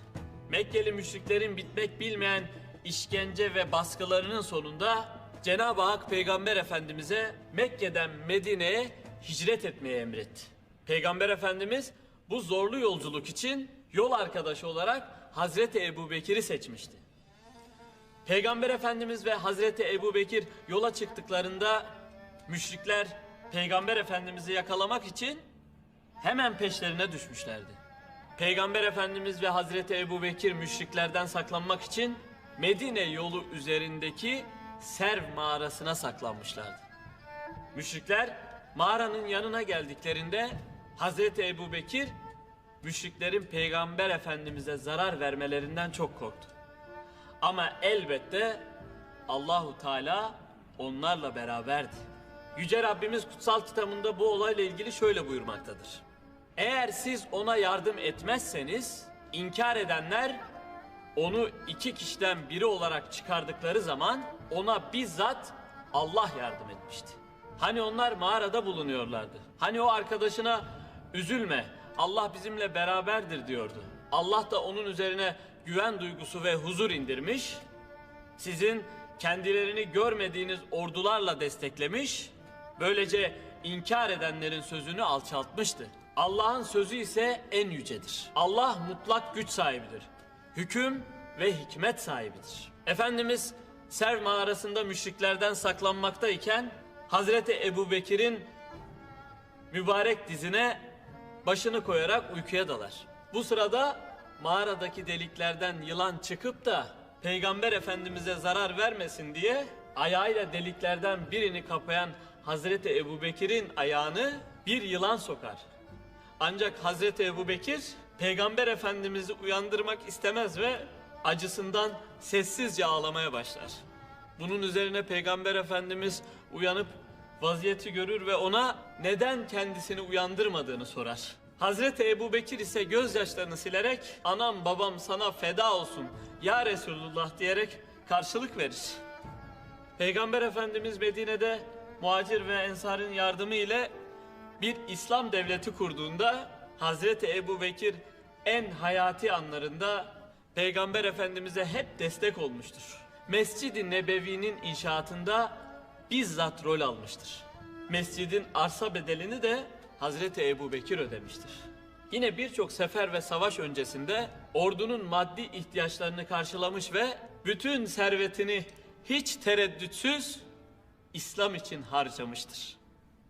Mekkeli müşriklerin bitmek bilmeyen işkence ve baskılarının sonunda Cenab-ı Hak Peygamber Efendimiz'e Mekke'den Medine'ye hicret etmeyi emretti. Peygamber Efendimiz bu zorlu yolculuk için yol arkadaşı olarak Hazreti Ebubekir'i seçmişti. Peygamber Efendimiz ve Hazreti Ebubekir yola çıktıklarında müşrikler Peygamber Efendimiz'i yakalamak için hemen peşlerine düşmüşlerdi. Peygamber Efendimiz ve Hazreti Ebubekir müşriklerden saklanmak için Medine yolu üzerindeki Serv mağarasına saklanmışlardı. Müşrikler mağaranın yanına geldiklerinde Hazreti Ebubekir müşriklerin Peygamber Efendimiz'e zarar vermelerinden çok korktu. Ama elbette Allahu Teala onlarla beraberdi. Yüce Rabbimiz kutsal kitabında bu olayla ilgili şöyle buyurmaktadır. Eğer siz ona yardım etmezseniz inkar edenler Onu iki kişiden biri olarak çıkardıkları zaman ona bizzat Allah yardım etmişti. Hani onlar mağarada bulunuyorlardı. Hani o arkadaşına üzülme, Allah bizimle beraberdir diyordu. Allah da onun üzerine güven duygusu ve huzur indirmiş. Sizin kendilerini görmediğiniz ordularla desteklemiş. Böylece inkar edenlerin sözünü alçaltmıştı. Allah'ın sözü ise en yücedir. Allah mutlak güç sahibidir. Hüküm ve hikmet sahibidir. Efendimiz Serv mağarasında müşriklerden saklanmaktayken Hazreti Ebubekir'in mübarek dizine başını koyarak uykuya dalar. Bu sırada mağaradaki deliklerden yılan çıkıp da Peygamber Efendimiz'e zarar vermesin diye ayağıyla deliklerden birini kapayan Hazreti Ebubekir'in ayağını bir yılan sokar. Ancak Hazreti Ebubekir Peygamber Efendimiz'i uyandırmak istemez ve acısından sessizce ağlamaya başlar. Bunun üzerine Peygamber Efendimiz uyanıp vaziyeti görür ve ona neden kendisini uyandırmadığını sorar. Hazreti Ebubekir ise gözyaşlarını silerek anam babam sana feda olsun ya Resulullah diyerek karşılık verir. Peygamber Efendimiz Medine'de muhacir ve ensarın yardımı ile bir İslam devleti kurduğunda Hazreti Ebubekir en hayati anlarında Peygamber Efendimiz'e hep destek olmuştur. Mescid-i Nebevi'nin inşaatında bizzat rol almıştır. Mescidin arsa bedelini de Hazreti Ebubekir ödemiştir. Yine birçok sefer ve savaş öncesinde ordunun maddi ihtiyaçlarını karşılamış ve bütün servetini hiç tereddütsüz İslam için harcamıştır.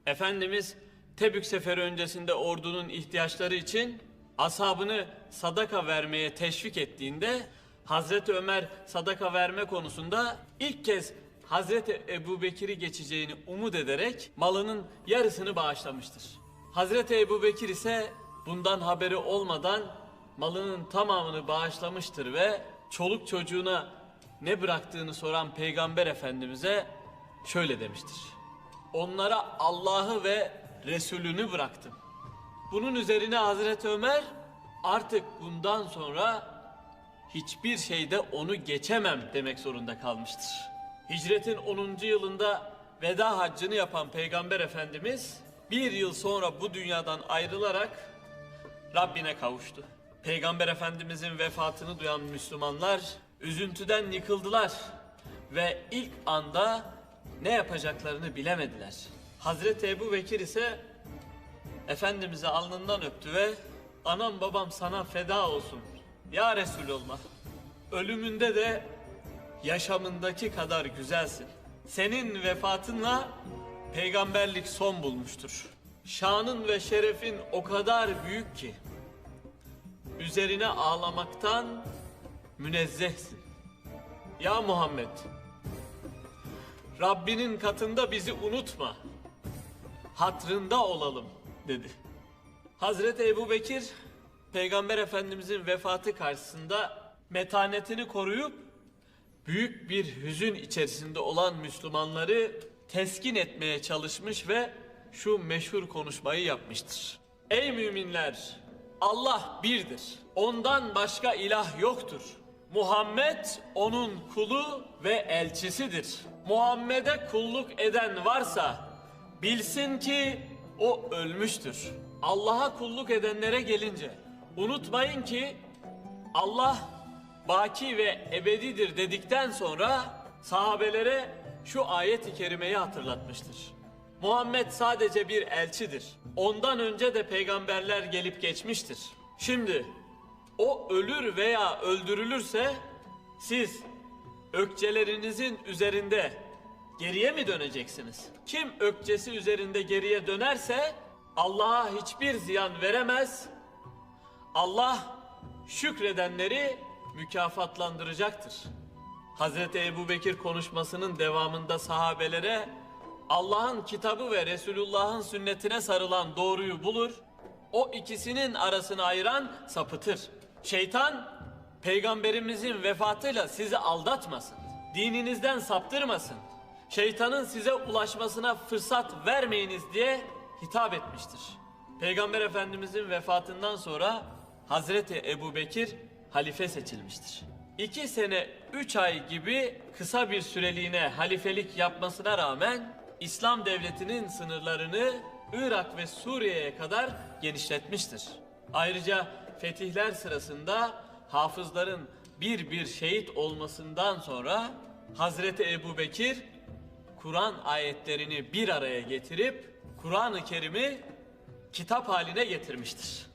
Efendimiz Tebük seferi öncesinde ordunun ihtiyaçları için ashabını sadaka vermeye teşvik ettiğinde Hazreti Ömer sadaka verme konusunda ilk kez Hazreti Ebubekir'i geçeceğini umut ederek malının yarısını bağışlamıştır. Hazreti Ebubekir ise bundan haberi olmadan malının tamamını bağışlamıştır ve çoluk çocuğuna ne bıraktığını soran Peygamber Efendimiz'e şöyle demiştir: Onlara Allah'ı ve Resulünü bıraktım. Bunun üzerine Hazreti Ömer artık bundan sonra hiçbir şeyde onu geçemem demek zorunda kalmıştır. Hicretin 10. yılında veda haccını yapan Peygamber Efendimiz bir yıl sonra bu dünyadan ayrılarak Rabbine kavuştu. Peygamber Efendimizin vefatını duyan Müslümanlar üzüntüden yıkıldılar ve ilk anda ne yapacaklarını bilemediler. Hazreti Ebubekir ise Efendimiz'i alnından öptü ve anam babam sana feda olsun ya Resulallah, ölümünde de yaşamındaki kadar güzelsin. Senin vefatınla peygamberlik son bulmuştur. Şanın ve şerefin o kadar büyük ki üzerine ağlamaktan münezzehsin. Ya Muhammed, Rabbinin katında bizi unutma, hatrında olalım dedi. Hazreti Ebubekir, Peygamber Efendimizin vefatı karşısında metanetini koruyup büyük bir hüzün içerisinde olan Müslümanları teskin etmeye çalışmış ve şu meşhur konuşmayı yapmıştır. Ey müminler! Allah birdir. Ondan başka ilah yoktur. Muhammed onun kulu ve elçisidir. Muhammed'e kulluk eden varsa bilsin ki o ölmüştür. Allah'a kulluk edenlere gelince unutmayın ki Allah baki ve ebedidir dedikten sonra sahabelere şu ayet-i kerimeyi hatırlatmıştır. Muhammed sadece bir elçidir. Ondan önce de peygamberler gelip geçmiştir. Şimdi o ölür veya öldürülürse siz ökçelerinizin üzerinde geriye mi döneceksiniz? Kim ökçesi üzerinde geriye dönerse Allah'a hiçbir ziyan veremez. Allah şükredenleri mükafatlandıracaktır. Hazreti Ebubekir konuşmasının devamında sahabelere Allah'ın kitabı ve Resulullah'ın sünnetine sarılan doğruyu bulur, o ikisinin arasını ayıran sapıtır. Şeytan peygamberimizin vefatıyla sizi aldatmasın, dininizden saptırmasın, şeytanın size ulaşmasına fırsat vermeyiniz diye hitap etmiştir. Peygamber Efendimizin vefatından sonra Hazreti Ebubekir halife seçilmiştir. 2 sene 3 ay gibi kısa bir süreliğine halifelik yapmasına rağmen İslam devletinin sınırlarını Irak ve Suriye'ye kadar genişletmiştir. Ayrıca fetihler sırasında hafızların bir bir şehit olmasından sonra Hazreti Ebubekir Kur'an ayetlerini bir araya getirip Kur'an-ı Kerim'i kitap haline getirmiştir.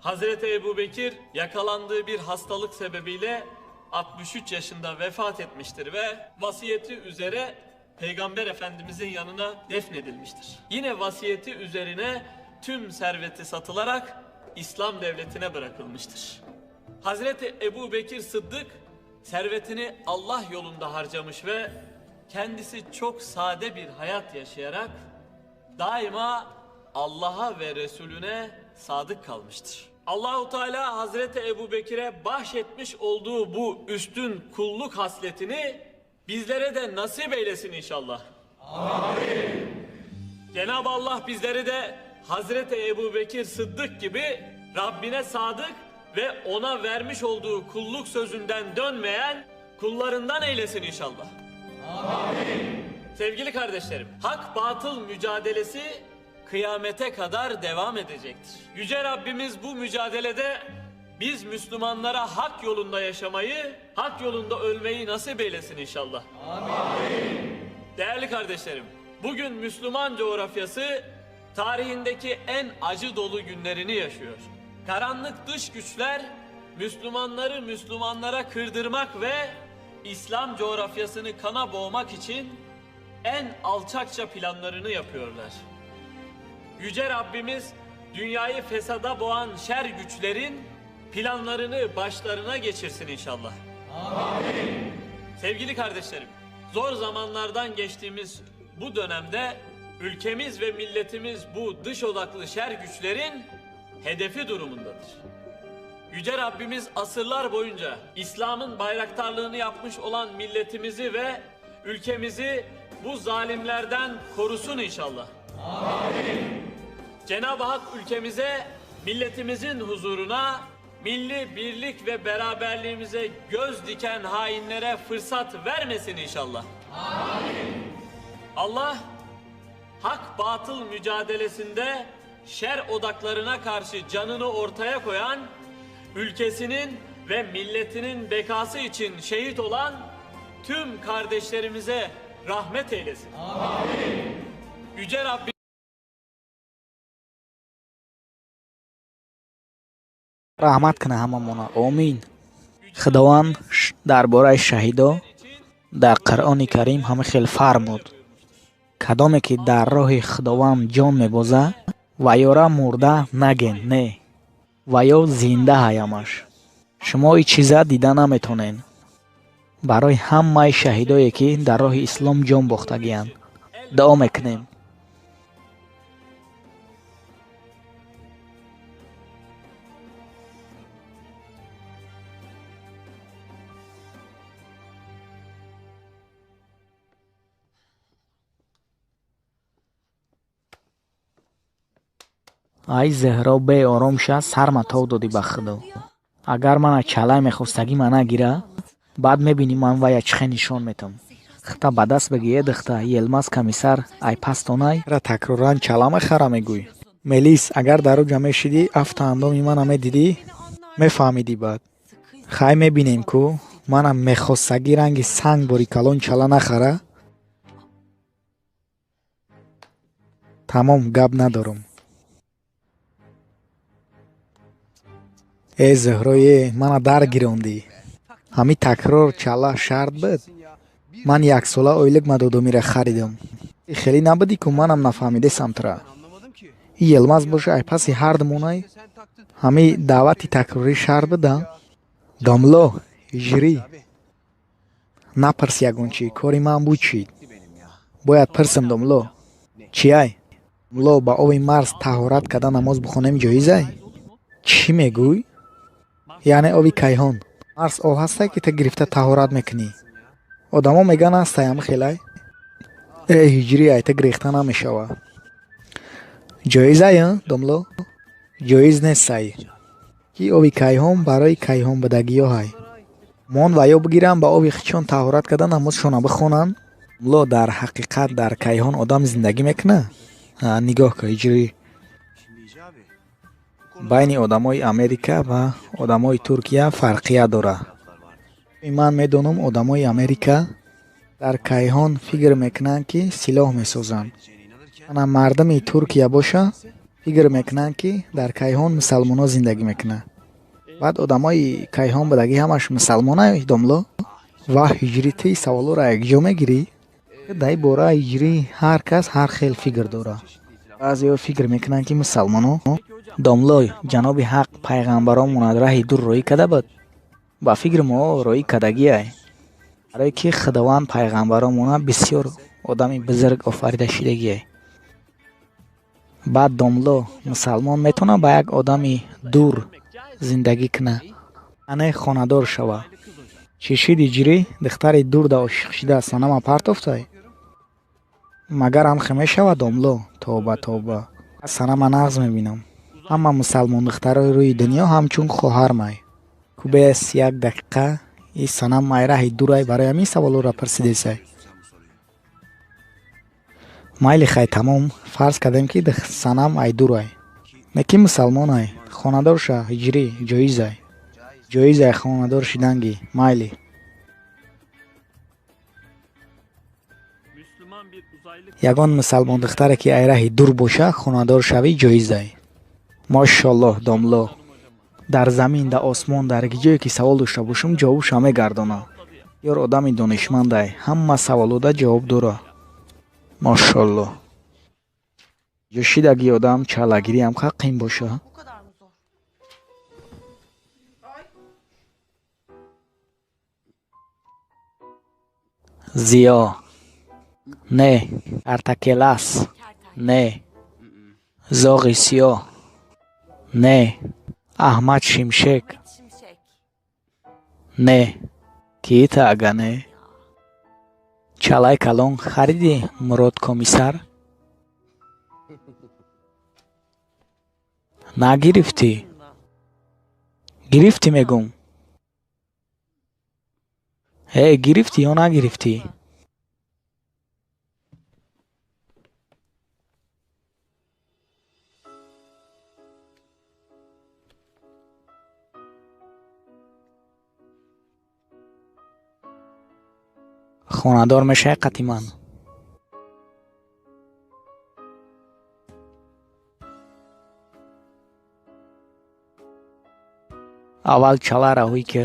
Hazreti Ebubekir yakalandığı bir hastalık sebebiyle 63 yaşında vefat etmiştir ve vasiyeti üzere Peygamber Efendimizin yanına defnedilmiştir. Yine vasiyeti üzerine tüm serveti satılarak İslam devletine bırakılmıştır. Hazreti Ebubekir Sıddık servetini Allah yolunda harcamış ve kendisi çok sade bir hayat yaşayarak daima Allah'a ve Resulüne sadık kalmıştır. Allahu Teala Hazreti Ebubekir'e bahşetmiş olduğu bu üstün kulluk hasletini bizlere de nasip eylesin inşallah. Amin. Cenab-ı Allah bizleri de Hazreti Ebubekir Sıddık gibi Rabbine sadık ve ona vermiş olduğu kulluk sözünden dönmeyen kullarından eylesin inşallah. Amin. Sevgili kardeşlerim, hak batıl mücadelesi kıyamete kadar devam edecektir. Yüce Rabbimiz bu mücadelede biz Müslümanlara hak yolunda yaşamayı, hak yolunda ölmeyi nasip eylesin inşallah. Amin. Değerli kardeşlerim, bugün Müslüman coğrafyası tarihindeki en acı dolu günlerini yaşıyor. Karanlık dış güçler Müslümanları Müslümanlara kırdırmak ve İslam coğrafyasını kana boğmak için en alçakça planlarını yapıyorlar. Yüce Rabbimiz dünyayı fesada boğan şer güçlerin planlarını başlarına geçirsin inşallah. Amin. Sevgili kardeşlerim, zor zamanlardan geçtiğimiz bu dönemde ülkemiz ve milletimiz bu dış odaklı şer güçlerin hedefi durumundadır. Yüce Rabbimiz asırlar boyunca İslam'ın bayraktarlığını yapmış olan milletimizi ve ülkemizi bu zalimlerden korusun inşallah. Amin. Cenab-ı Hak ülkemize, milletimizin huzuruna, milli birlik ve beraberliğimize göz diken hainlere fırsat vermesin inşallah. Amin. Allah hak batıl mücadelesinde şer odaklarına karşı canını ortaya koyan, ülkesinin ve milletinin bekası için şehit olan tüm kardeşlerimize rahmet eylesin. Amin. Yüce Rabbim раҳмат кунад ҳамамона, омин. Худованд дар бораи шаҳидо дар Қуръони Карим ҳама хел фармуд: кадоме ки дар роҳи Худованд ҷон мебозад, ва ёра мурда наген, не, ва ё зинда ҳаямаш. Шумо ин чиза дида наметонед. Барои ҳамаи шаҳидое ки дар роҳи ислом ҷон бохтагиянд, дуо мекунем. Ай Зеҳро, беором ша, сарма тов додӣ ба Худо. Агар мана чалай мехостагӣ ма нагира, баъд мебинӣ ман вая чӣ хел нишон метам. Хта ба даст бигӣ, э духта, Йилмаз комиссар ай пастонай ра такроран чала мехара мегӯй. Мелис, агар дар уҷа мешидӣ, афту андоми мана медидӣ, мефаҳмидӣ баъд. Хай мебинем ку, манам мехостагӣ ранги санг бори калон чала нахара. Тамом, гап надорам. Э Зуҳрое, мана дар гирондӣ. Ҳами такрор чала шарт буд? Ман яксола ойлик мадодомира харидам. Хеле набудӣ ку манам нафаҳмидесам тура. И Йилмаз боша ай паси ҳардумонай ҳами даъвати такрорӣ шарт буда? Домло, ҳиҷрӣ. Напарс ягон чӣ, кори ман буд чӣ? Бояд пирсам домло. Чиай? Домло, ба оби марз таҳорат карда намоз бихонем ҷоизай? Чӣ мегӯй? Яъне оби кайҳон. Марс об ҳастай ки ту гирифта таҳорат мекунӣ. Одамо мегӯянд ҳастай ҳами хелай. Э ҳиҷрӣ, ай ту гирехта намешава. Ҷоизай, домло? Ҷоиз нестай. Ки оби кайҳон барои кайҳонбудагиёҳай. Мон ва ё бигирам ба оби хичон таҳорат карда намозшона бихонанд. Ло дар ҳақиқат дар кайҳон одам зиндагӣ мекунад? Нигоҳ ка ҳиҷрӣ. Байни одамои Америка ва одамои Туркия фарқият дорад. Ман медонам одамои Америка дар кайҳон фикр мекунанд, ки силоҳ месозанд. Ана мардуми Туркия боша фикр мекунанд, ки дар кайҳон мусалмонҳо зиндагӣ мекунанд. Баъд одамои кайҳон будагӣ ҳамаш мусалмонай домло. Ва ҳиҷрӣ ти саволҳоро якҷо мегирӣ? Дар ин бора ҳиҷрӣ ҳар кас ҳар хел фикр дорад. Баъзеҳо фикр мекунанд, ки мусалмонҳо домло ҷаноби ҳақ пайғамбаронмон аз раҳи дур роҳӣ карда буд. Ба фикри мо роҳӣ кардагиай. Барое ки Худованд пайғамбаронмона бисёр одами бузург офарида шидагиай. Баъд домло мусалмон метавонад ба як одами дур зиндагӣ кунад, ане хонадор шавад. Чӣ шид ҳиҷрӣ? Духтари дурда ошиқ шида санама партофтай? Магар ҳамхе мешавад домло? Тоба, тоба. Санама нағз мебинам. Ҳама мусалмон духтарои рӯи дунё ҳамчун хоҳармай. Кубес як дақиқа и санам май раҳи дурай, барои ҳамин саволҳоро пурсидесай. Майли хай тамом, фарз кардем ки санам ай дурай. Не ки мусалмонай, хонадор ша ҳиҷрӣ ҷоизай. Ҷоизай хонадор шиданги, майли. Ягон мусалмон духтаре ки ай раҳи дур боша, хонадор шавӣ ҷоизай. Мошаллоҳ домло. Дар замин, дар осмон, дар ҷое ки савол дошта бошам, ҷавобша мегардонам. Ёр одами донишмандай, ҳама саволода ҷавоб дора. Мошаллоҳ. Ҷӯшидаги одам чалагириам ха қин боша. Зиё. Не. Артакелас. Не. Зоғи сиёҳ. Не. Аҳмад Шимшек. Не. Киита ага не? Чалай калон хариди Мурод комиссар? Нагирифтӣ? Гирифтӣ мегум. Э, гирифтӣ ё нагирифтӣ? Хонадор мешавӣ қати ман. Аввал чаларо ҳуй ки.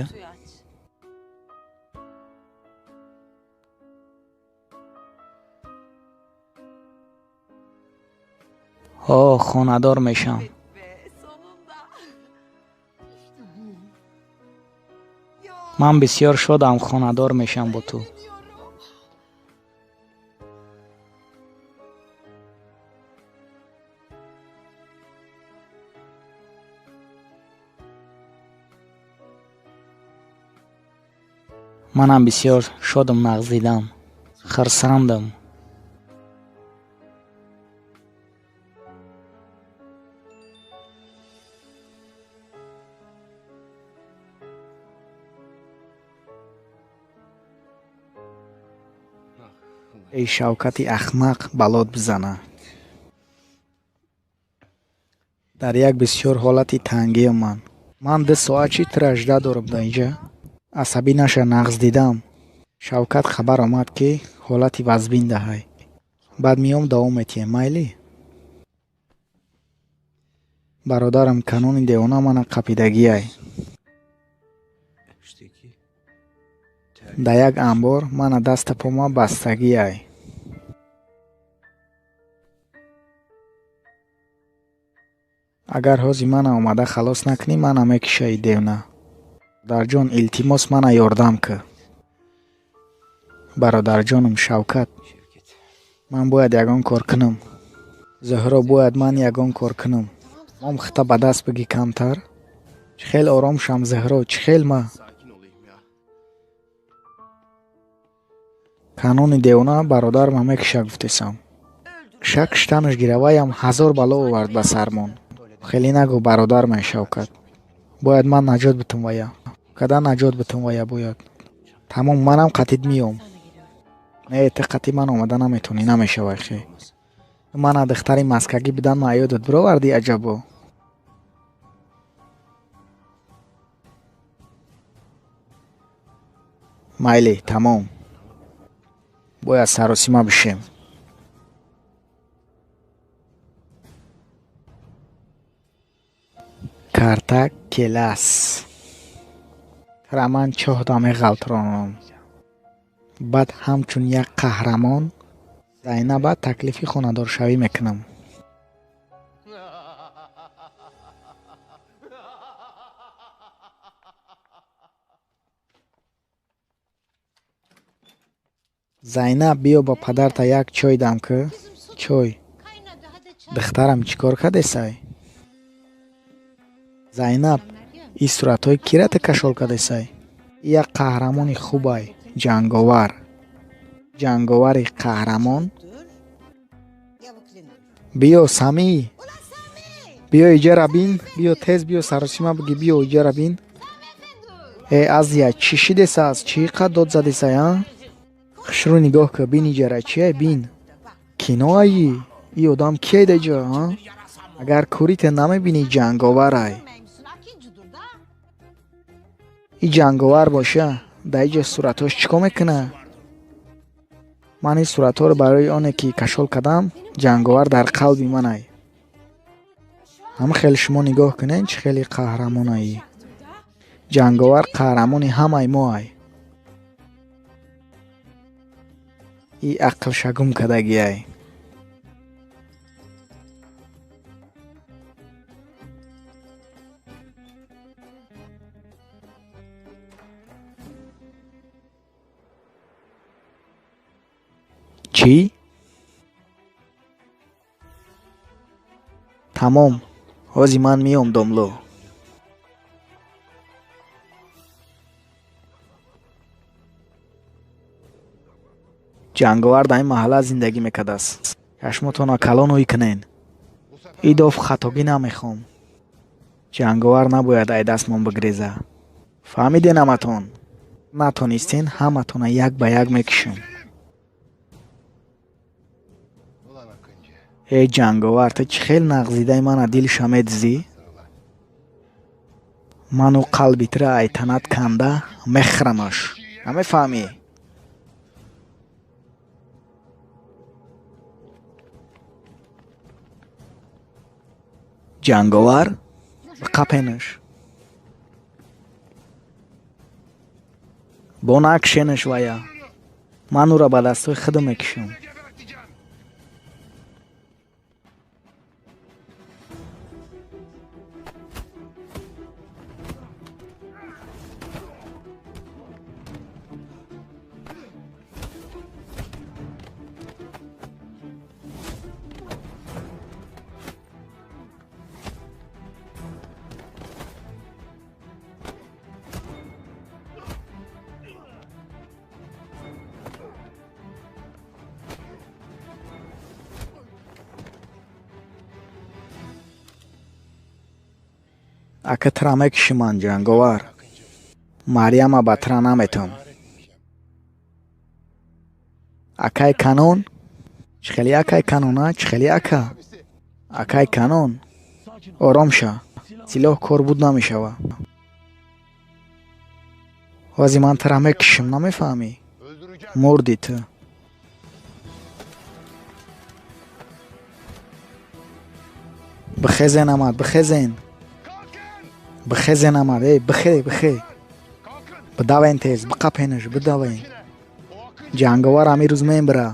Ҳо, хонадор мешам. Ман бисёр шодам хонадор мешам бо ту. Манам бисёр шодам нағз дидам. Хурсандам. Эй Шавкати ахмақ балот бизана. Дар як бисёр ҳолати тангиам ман. Ман 2 соат чи тура жда дорам дар инҷа? Асабӣ наша нағз дидам. Шавкат хабар омад ки ҳолати вазбин даҳай. Баъд меом давом метиҳем, майли? Бародарам канони девона мана қапидагиай. Дар як анбор мана даста пома бастагиай. Агар ҳози мана омада халос накунӣ, мана мекишаи девна. Бародарҷон, илтимос мана ёрдам кӣ. Бародарҷонам Шавкат, ман бояд ягон кор кунам. Зуҳро, бояд ман ягон кор кунам. Мом хита ба даст бигӣ камтар. Чӣ хел ором шам, Зуҳро, чӣ хел ма? Канони девона бародарма мекиша гуфтесам. Киша киштанаш гираваям 1000 бало овард ба сармон. Хеле нагӯ бародармай Шавкат. Бояд ман наҷот битам вая. Када наҷот битум вая бояд. Тамом, манам қатид миём. Не, ту қати ман омада наметонӣ, намешавай хе. Мана духтари маскагӣ бидан ма ёдат бировардӣ аҷабо. Майли, тамом. Бояд саросима бишем. Карта келас. Тара ман чоҳда меғалтронам. Баъд ҳамчун як қаҳрамон Зайнаба таклифи хонадоршавӣ мекунам. Зайнаб, биё ба падарта як чой дам кӯ. Чой. Духтарам чӣ кор кардесай? Зайнаб, ин суратҳои кира ту кашол кардесай? Як қаҳрамони хубай, ҷанговар. Ҷанговари қаҳрамон. Биё, Самӣ. Биё иҷара бин, биё тез биё саросима биги, биё иҷара бин. Э, Азия, чӣ шидесаас? Чӣ қад дод задесай, а? Хушрӯ нигоҳ кӯ, бин иҷара чие, бин. Киноаи? И одам кие даҷа, а? Агар кӯрите намебинӣ, ҷанговарай. И ҷанговар боша, дар иҷа суратҳош чӣ кор мекуна? Ман ин суратҳоро барои оне ки кашол кардам, ҷанговар дар қалби манай. Ҳама хеле шумо нигоҳ кунед, чӣ хеле қаҳрамонаи. Ҷанговар қаҳрамони ҳамаи моай. И ақлшагум кардагиай. Чӣ? Тамом, ҳози ман миём, домло. Ҷанговар дар ин маҳалла зиндагӣ мекардааст. Чашмотонро калон ӯй кунен. Идоф хатогӣ намехоҳам. Ҷанговар набояд ай дастмон бигреза. Фаҳмиден ҳаматон? Натонистен, ҳаматона як ба як мекушем. Э ҷанговар, ту чӣ хел нағзидаи мана дилша медизӣ? Ману қалби тура ай танат канда мехӯрамаш. Намефаҳмӣ? Ҷанговар, биқапенаш. Бо накшенаш вая. Ман ӯро ба дастҳои худам мекушам. Ака тра мекуши ман, ҷанговар. Марьяма ба тра наметам. Акай канон? Чӣ хели акай канон, а? Чӣ хели ака? Акай канон? Ором ша. Силоҳ кор буд намешава. Ҳози ман тра мекушам, намефаҳмӣ? Мурдӣ ту. Бихезен амад, бихезен. Бихезен амад, эй, бихе, бихе. Бидавен тез, биқапенаш, бидавен. Ҷанговар ҳамин рӯз мембира.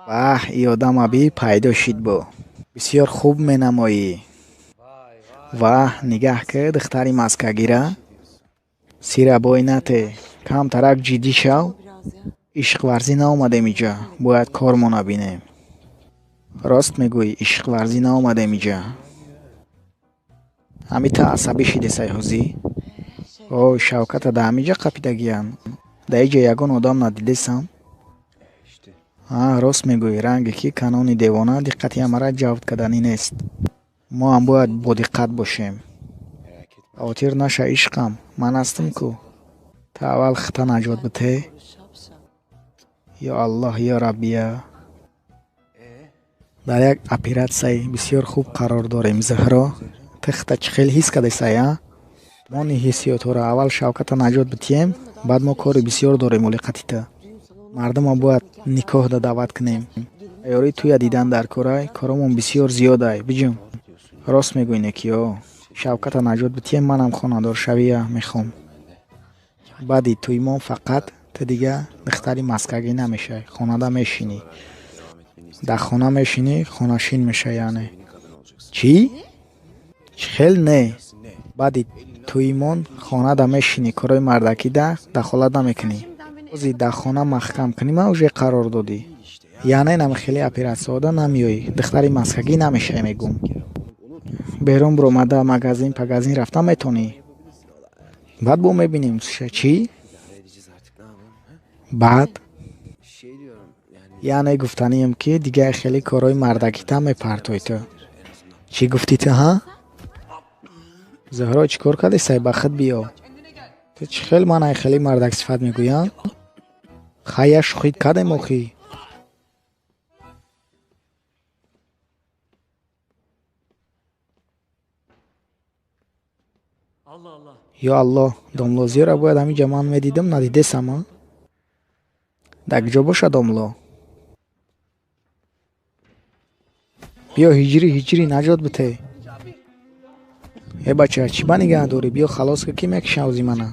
Ваҳ, и одам аби пайдо шид бо. Бисёр хуб менамоӣ. Ваҳ, нигаҳ ки духтари маскагира. Сира бой нате, камтарак ҷиддӣ шав. Ишқварзӣ наомадем иҷа, бояд кормона бинем. Рост мегӯӣ, ишқварзӣ наомадем иҷа. Ҳами та асабӣ шидесай ҳозӣ? О, Шавката да ҳамиҷа қапидагиян. Да иҷа ягон одам надидесам? Рост мегӯӣ, ранге ки канони девона диққати ҳамаро ҷалб карданӣ нест. Мо ҳам бояд бодиққат бошем. Хавотир наша, ишқам, ман ҳастам ку. Ту аввал хита наҷот бите. Ё Аллоҳ, ё Раббия. Дар як оператсияи бисёр хуб қарор дорем, Зуҳро. Ту хита чӣ хел ҳис кардесай, а? Мони ҳиссиётҳоро аввал Шавката наҷот битием, баъд мо кори бисёр дорем олиқати ту. Мардумро бояд никоҳда даъват кунем. Тайёрии туя дидан дар корай, коромон бисёр зиёдай. Биҷум. Рост мегӯӣ, некиё. Шавката наҷот битием, манам хонадоршавия мехоҳам. Баъди тӯймон фақат ту дига духтари маскагӣ намешавӣ, хонада мешинӣ. Дар хона мешинӣ, хонашин мешавӣ яъне. Чӣ? Чӣ хел не? Баъди тӯймон хонада мешинӣ, корои мардакида дахолат намекунӣ. Ози дар хона маҳкам кунӣ, ман уже қарор додӣ. Яъне намихели оператсияҳода намеоӣ, духтари маскагӣ намешавӣ мегӯм. Берун биромада магазин пагазин рафта метонӣ. Баъд бо мебинем чӣ? Баъд? Яъне гуфтанием ки дигар хеле корҳои мардакита мепартоӣ ту. Чӣ гуфтӣ ту, ҳа? Зуҳро, чӣ кор кардесай? Ба худ биё. Ту чӣ хел ман ай хеле мардаксифат мегӯям? Хай, як шӯхӣ кардем охӣ. Ё Аллоҳ, домлозиёро бояд ҳаминҷа ман медидам, надидесам, а? Дар куҷо бошад домло? Биё ҳиҷрӣ, ҳиҷрӣ, наҷот бите. Э бача, чӣ ба нигаҳ дорӣ? Биё халос ка, ки мекушам ози мана.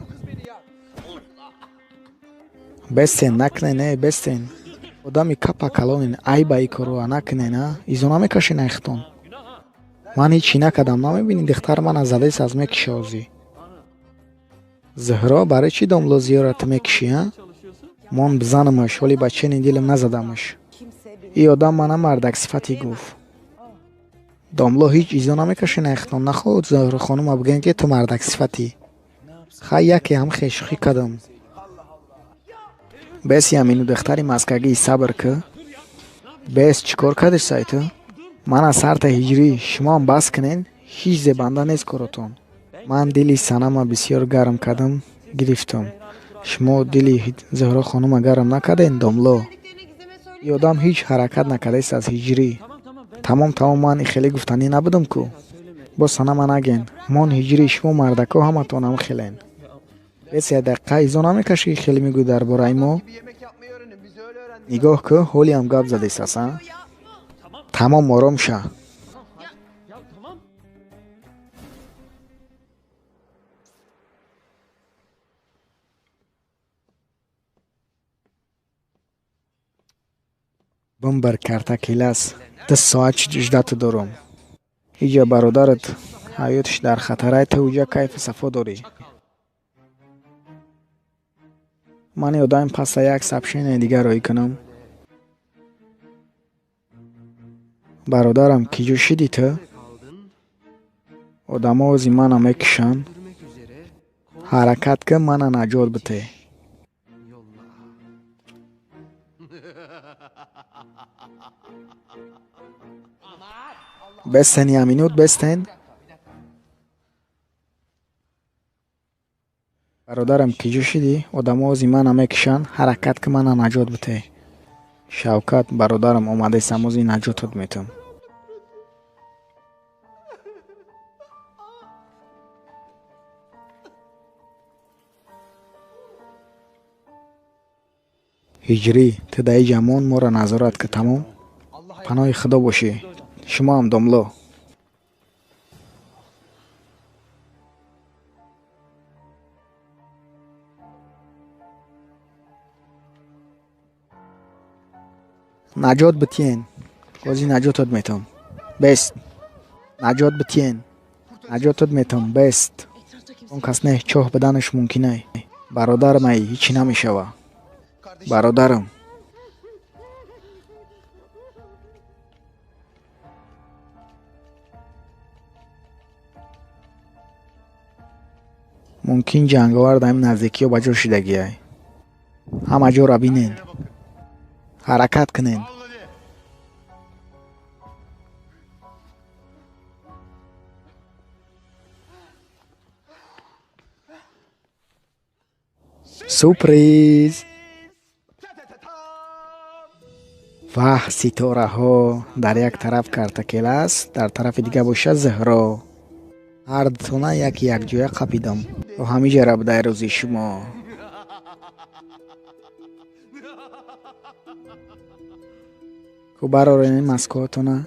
Бестен, накунен, э, бестен. Одами капа калонен, айба и корро накунен, а? Изо намекашен айхтон. Ман ҳеҷ чӣ накардам, намебинӣ духтар мана задес аз мекиша ози. Зуҳро, барои чӣ домлозиёро ту мекишӣ, а? Мон бизанамаш, ҳоли ба чени дилам назадамаш. И одам мана мардаксифатӣ гуфт. Домло ҳеҷ изо намекашен айхтон, нахоҳад Зуҳро хонума бигӯем ки ту мардаксифатӣ. Хай, яке ҳам хел шӯхӣ кардам. Бес ямину духтари маскагӣ, сабр кӣ. Бес, чӣ кор кардесай ту? Мана сарта ҳиҷрӣ, шумоам бас кунен, ҳеҷ зебанда нест коротон. Ман дили санама бисёр гарм кардам, гирифтам. Шумо дили Зуҳро хонума гарм накарден, домло? И одам ҳеҷ ҳаракат накардааст аз ҳиҷрӣ. Тамом, тамом, ман хеле гуфтанӣ набудам ку. Боз санама наген. Мон ҳиҷрӣ, шумо мардако ҳаматон ҳам хелен. Бес як дақиқа изо намекашӣ ки хеле мегӯӣ дар бораи мо? Нигоҳ кӯ, ҳолиам гап задесас, а? Тамом, ором ша. Бимбар карта келас. 2 соат ждату дорум. Иҷа бародарат ҳаётиш дар хатарай, ту уҷа кайфу сафо дорӣ. Ман ёдам паса як сообщение дигар роӣ кунам. Бародарам, киҷо шидӣ ту? Одамо ози мана мекушанд. Ҳаракат кун, мана наҷот бите. Бестен, я минут, бестен. Бародарам, киҷо шидӣ? Одамо ози мана мекушанд. Ҳаракат кун, мана наҷот бите. Шавкат, бародарам, омадесам, ози наҷотат метам. Ҳиҷрӣ, ту дар иҷа мон, моро назорат кун, тамом? Паноҳи Худо бошӣ. Шумоам, домло. Наҷот битиен. Ози наҷотат метам. Бест. Наҷот битиен. Наҷотат метам. Бест. Он кас не, чоҳ биданаш мумкинай. Бародарам ай, ҳичи намешава. Бародарам. Мумкин ҷанговар дар ин наздикиҳо ба ҷо шидагиай. Ҳама ҷоро бинен. Ҳаракат кунен. Сюрприз! Ваҳ, ситораҳо! Дар як тараф Картакелас, дар тарафи дига бошад Зуҳро. Ҳар дутона яки якҷоя қапидам. То ҳамиҷара будай рӯзи шумо. Ку барорен маскоотона?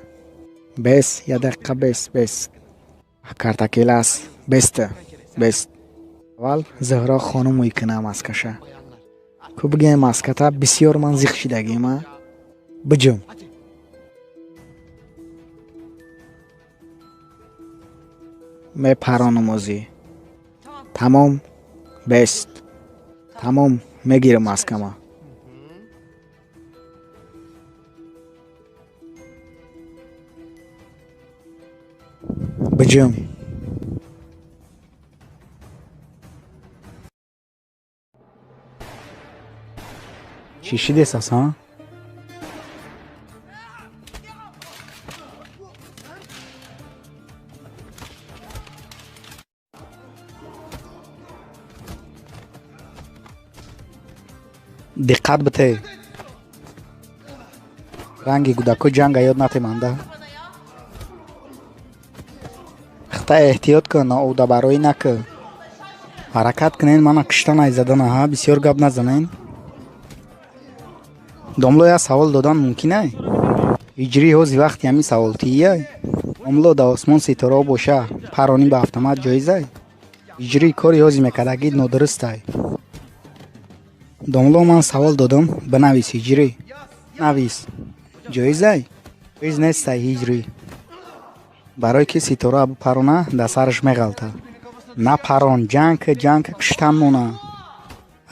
Бес, я дақиқа бес, бес. Картакелас, беста, бест. Аввал Зуҳро хонум мекуна маскаша. Ку бигем маската бисёр ман зиқ шидагим, а? Биҷум. Мепаронам озӣ. Тамом, бест. Тамом, мегирам маскама. Биҷум. Чӣ шидесас, ҳа? Диққат бите. Ранги гудако ҷанга ёд натеманда. Хта эҳтиёт кун, ноудабароӣ накун. Ҳаракат кунен, мана кишта найзадана, ҳа, бисёр гап назанен. Домло як савол додан мумкин ай? Ҳиҷрӣ ҳози вақти ҳамин саволтиияй? Домло да осмон ситораҳо боша, паронӣ ба автомат ҷоизай? Ҳиҷрӣ кори ҳози мекардагӣ нодурустай. Домло ман савол додам, бинавис ҳиҷрӣ. Навис. Ҷоизай? Ҷоиз нестай ҳиҷрӣ. Барое ки ситора бипарона, дар сараш меғалта. На парон, ҷанг ки, ҷанг ки, киштан мона.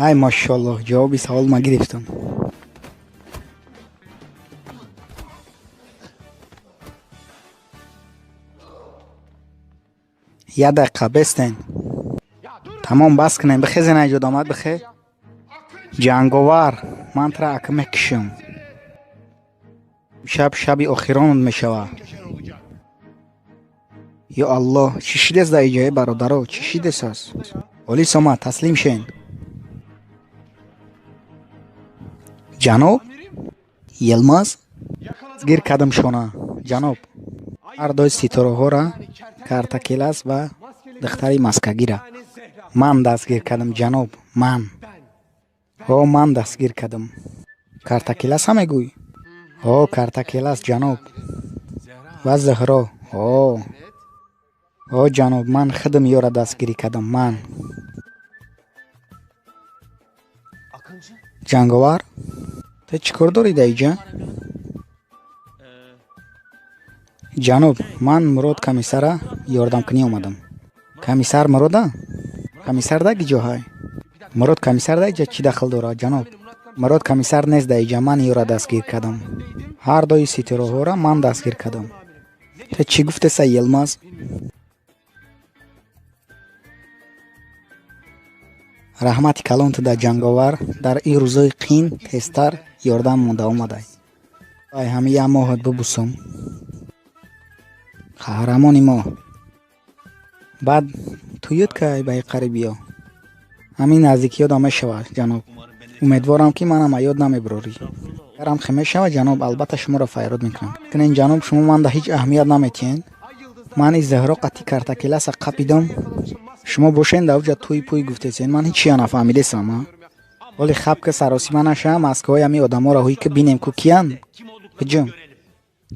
Ай машоллоҳ, ҷавоби савол ма гирифтам. Я дақиқа бестен. Тамом, бас кунем, бихезен ай ҷодомад, бихе. Ҷанговар, ман тра ака мекушам. Шаб шаби охиронат мешава. Ё Аллоҳ, чӣ шидес дар иҷои бародаро, чӣ шидес аст? Полис омад, таслим шен. Ҷаноб? Йилмаз? Гир кардам шона. Ҷаноб, ҳар дуи ситораҳоро Картакелас ва духтари маскагира. Ман дастгир кардам, ҷаноб, ман. Ҳо, ман дастгир кардам. Картакелас ҳам мегӯй? Ҳо, Картакелас, ҷаноб. Ва Зуҳро. Ҳо. Ҳо, ҷаноб, ман худам ёра дастгирӣ кардам, ман. Ҷанговар, ту чӣ кор дорӣ дар иҷа? Ҷаноб, ман Мурод комиссара ёрдамкунӣ омадам. Комиссар Мурода? Комиссар дар киҷоҳай? Мурод комиссар дар иҷа чӣ дахл дорад, ҷаноб? Мурод комиссар нест дар иҷа, ман ёра дастгир кардам. Ҳар дуи ситораҳоро ман дастгир кардам. Ту чӣ гуфтеса, Йилмаз? Раҳмати калон ту дар ҷанговар, дар ин рӯзои қин тезтар ёрдам монда омадай. Ай ҳами як моҳат бубусам. Қаҳрамони мо. Баъд ту ёд кай ба ин қарибиё? Ҳамин наздикиёдам мешавад, ҷаноб. Умедворам, ки манам аёд намебурорӣ. Агарам хе мешавад, ҷаноб, албатта шуморо файрод мекунам. Кунен, ҷаноб, шумо манда ҳеҷ аҳамият наметиҳед. Ман и Зуҳро қатъи Картакеласа қапидам. Шумо бошен дар уҷа тӯй пӯй гуфтесен, ман ҳечия нафаҳмидесам, а? Ҳоли хаб ки саросима нашавам, маскаҳои ҳамин одаморо ҳуй ки бинем ку киян? Биҷум.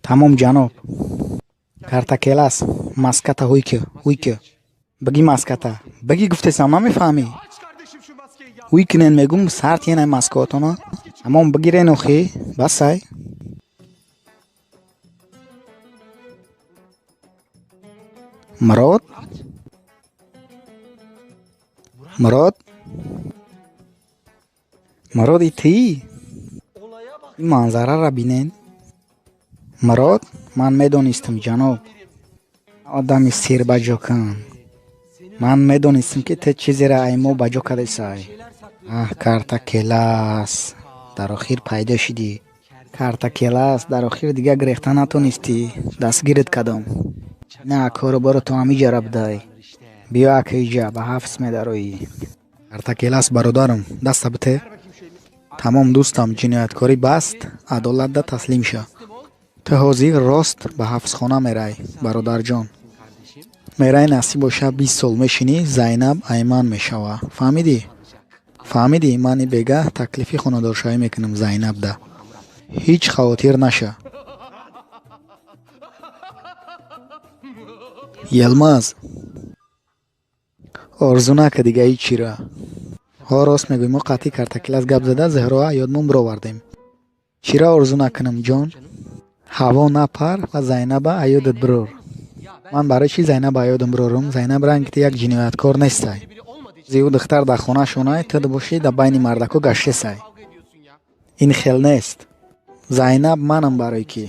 Тамом, ҷаноб. Картакелас, маската ҳуй ки, ҳуй ки. Биги маската. Биги гуфтесам, намефаҳмӣ? Ҳуй кунен мегум, сар тиен ай маскаотона. Тамом, бигирен охи, басай. Мурод? Мурод? Мурод и тӣ? Ин манзараро бинен. Мурод, ман медонистам, ҷаноб. Одами сирбаҷокан. Ман медонистам, ки ту чизеро ай мо ба ҷо кардесай. Аҳ, Картакелас, дар охир пайдо шидӣ. Картакелас дар охир дига гирехта натонистӣ, дастгирит кардам. На кору боро ту ҳамиҷара будай. Биё ака иҷа, ба ҳафс медароӣ. Картакелас бародарам, даста бите. Тамом дӯстам, ҷинояткорӣ баст, адолатда таслим ша. Ту ҳозир рост ба ҳафсхона мерай, бародарҷон. Мерай насиб боша 20 сол мешинӣ, Зайнаб айман мешава. Фаҳмидӣ? Фаҳмидӣ, ман и бегаҳ таклифи хонадоршавӣ мекунам Зайнабда. Ҳеҷ хавотир наша. Йилмаз, орзу нака дига ҳеҷ чиро. Ҳо рост мегӯй, мо қатъӣ картакелас гап зада Зеҳроа ёдмон бировардем. Чира орзу накунам, ҷон? Ҳаво напар ва Зайнаба аёдат бирор. Ман барои чӣ Зайнаба аёдам бирорум? Зайнаб ранги ту як ҷинояткор нестай. Зи ӯ духтар дар хонашонай, ту бошӣ дар байни мардако гаштесай. Ин хел нест. Зайнаб манам барои кӣ?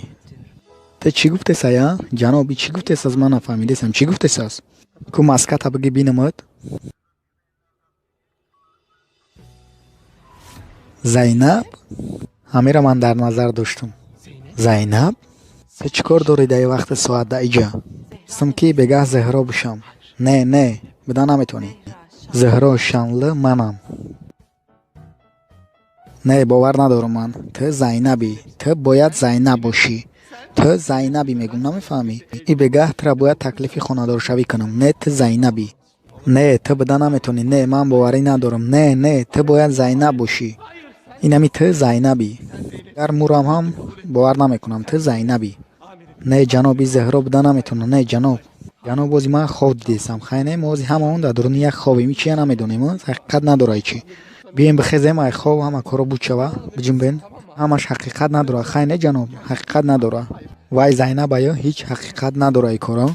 Ту чӣ гуфтесай, а? Ҷаноб, и чӣ гуфтесаз, ман нафаҳмидесам. Чӣ гуфтесаз? Ку маската бигӣ бинамад? Зайнаб? Ҳамира ман дар назар доштум. Зайнаб? Ту чӣ кор дорӣ дар вақти соат дар иҷа? Стум ки бегаҳ Зеҳро бишам. Не, не, буда наметавонӣ. Зеҳро Шанлы манам. Не, бовар надорам ман. Ту Зайнабӣ. Ту бояд Зайнаб бошӣ. Ту Зайнабӣ мегӯм, намефаҳмӣ? И бегаҳ тура бояд таклифи хонадоршавӣ кунам. Не, ту Зайнабӣ. Не, ту буда наметавонӣ. Не, ман боварӣ надорам. Не, не, ту бояд Зайнаб бошӣ. Инами ту Зайнабӣ. Агар мурам ҳам бовар намекунам. Ту Зайнабӣ. Не, ҷаноб, и Зеҳро буда наметавонад. Не, ҷаноб. Ҷаноб, бози ман хоб дидесам. Хай не, мо ози ҳамаон дар дуруни як хобем. Ичия намедонем, ҳақиқат надора ичи. Бием бихезем, ай хоб ҳама коро буд шава. Биҷунбен. Ҳамаш ҳақиқат надора. Хай не, ҷаноб, ҳақиқат надора. Вай Зайнаб аю ҳеҷ ҳақиқат надора и коро.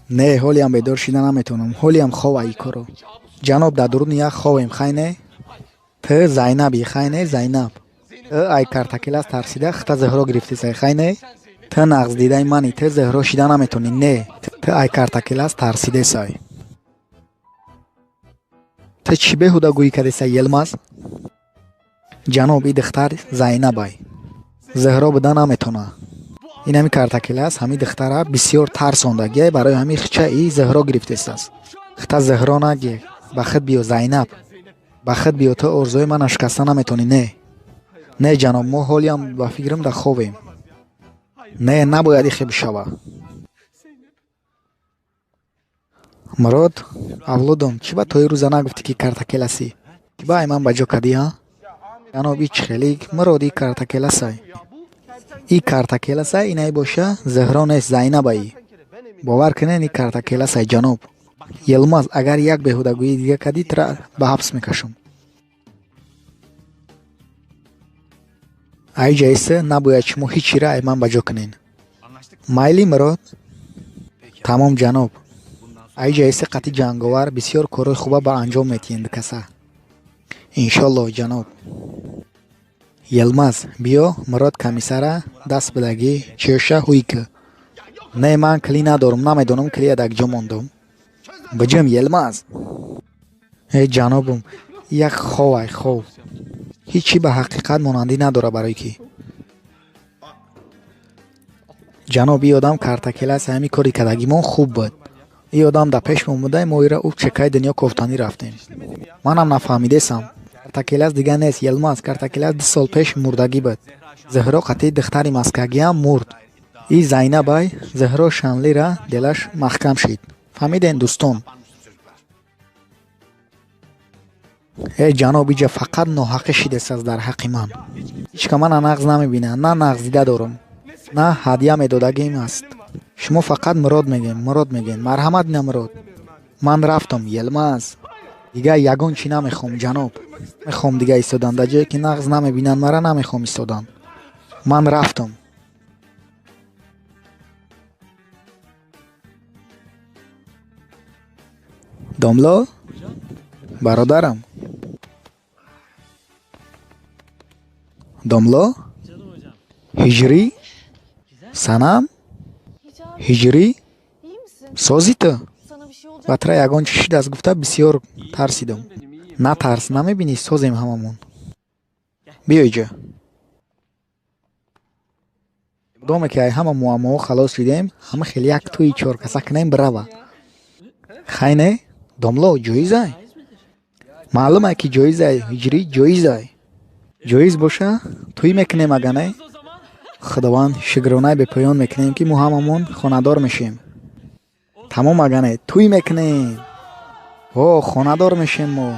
Не, ҳолиам бедор шида наметавонам. Ҳолиам хоб ай коро. Ҷаноб, дар дуруни як хобем, хай не? Ту Зайнабӣ, хай не, Зайнаб. Ту ай картакелас тарсида хита Зеҳро гирифтесай, хай не? Ту нағздидаи мани, ту Зеҳро шида наметавонӣ. Не, ту ай картакелас тарсидесай. Ту чӣ беҳудагӯӣ кардесай, Йилмаз? Ҷаноб, и духтар Зайнабай. Зеҳро буда наметавона. Инами картакелас ҳами духтара бисёр тарсондагиай, барои ҳами хича и Зеҳро гирифтесас. Хита Зеҳро нагир, ба худ биё, Зайнаб. Ба худ биё, ту орзуи мана шикаста наметавонӣ. Не. Не, ҷаноб, мо ҳолиам ба фикрам дар хобем. Не, набояд ихе бишава. Мурод, авлодум, чӣ ба тои рӯза нагуфтӣ ки картакеласӣ? Чӣ ба ай ман ба ҷо кардӣ, ҳа? Ҷаноб, ич хелик, Мурод, и картакеласай. И картакеласай, инай боша, Зеҳро нест, Зайнабаи. Бовар кунед, и картакеласай, ҷаноб. Йилмаз, агар як беҳудагӯии дига кардӣ, тура ба ҳабс мекашам. Айҷа иса набояд шумо ҳеҷ чиро ай ман ба ҷо кунед. Майли, Мурод? Тамом, ҷаноб. Айҷа иса қатъи ҷанговар бисёр корҳои хуба ба анҷом метиҳанд каса. Иншоллоҳ, ҷаноб. Йилмаз, биё, Мурод комиссара даст бидагӣ чиёша ҳуй ки. Не, ман кили надорам, намедонам килия дар куҷо мондам. Биҷим, Йилмаз. Э, ҷанобум, як хов ай хов. Ҳеҷ чӣ ба ҳақиқат монандӣ надора барои кӣ. Ҷаноб, и одам картакелас, ҳами кори кардагимон хуб буд. И одам дар пешмон буда, мо ира ӯ чекаи дунё кофтанӣ рафтем. Манам нафаҳмидесам. Картакелас дига нест, Йилмаз, картакелас 2 сол пеш мурдагӣ буд. Зеҳро қатъи духтари маскагиам мурд. И Зайнабай Зеҳро Шанлира делаш маҳкам шид. Фаҳмиден, дӯстон? Э, ҷаноб, иҷа фақат ноҳақӣ шидесаз дар ҳаққи ман. Ҳеҷ ка мана нағз намебинад, на нағз дида дорам, на ҳадя медодагим аст. Шумо фақат Мурод мегӯем, Мурод мегӯем. Марҳамат, ина Мурод. Ман рафтам, Йилмаз. Дига ягон чӣ намехоҳам, ҷаноб. Мехоҳам дига истодан дар ҷое ки нағз намебинанд мара, намехоҳам истодан. Ман рафтам. Домло? Бародарам. Домло? Ҳиҷрӣ? Санам? Ҳиҷрӣ? Сози ту? Ба тра ягон чӣ шидааст гуфта бисёр тарсидум. Натарс, намебинӣ созем ҳамамон. Биё иҷа. Доме ки ай ҳама муаммоҳо халос шидем, ҳама хеле як тӯи чоркаса кунем бирава. Хай не? Домло, ҷоизай? Маълум ай ки ҷоизай, ҳиҷрӣ ҷоизай. Ҷоиз боша, тӯй мекунем ага не? Худованд шукронаи бепоён мекунем ки мо ҳамамон хонадор мешем. Тамом ага не, тӯй мекунем. О, хонадор мешем мо.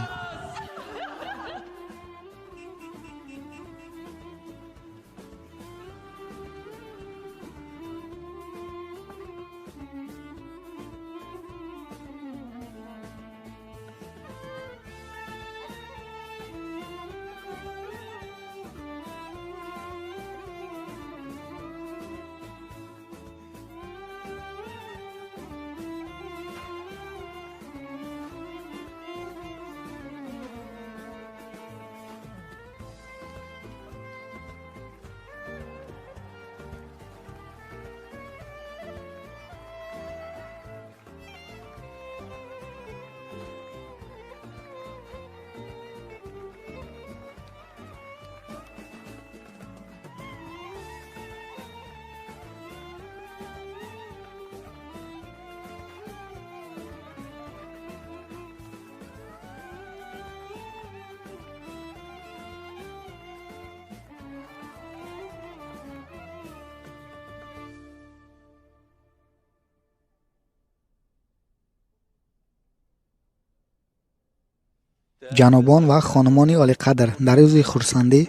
Ҷанобон ва хонумони олиқадр, дар рӯзи хурсандӣ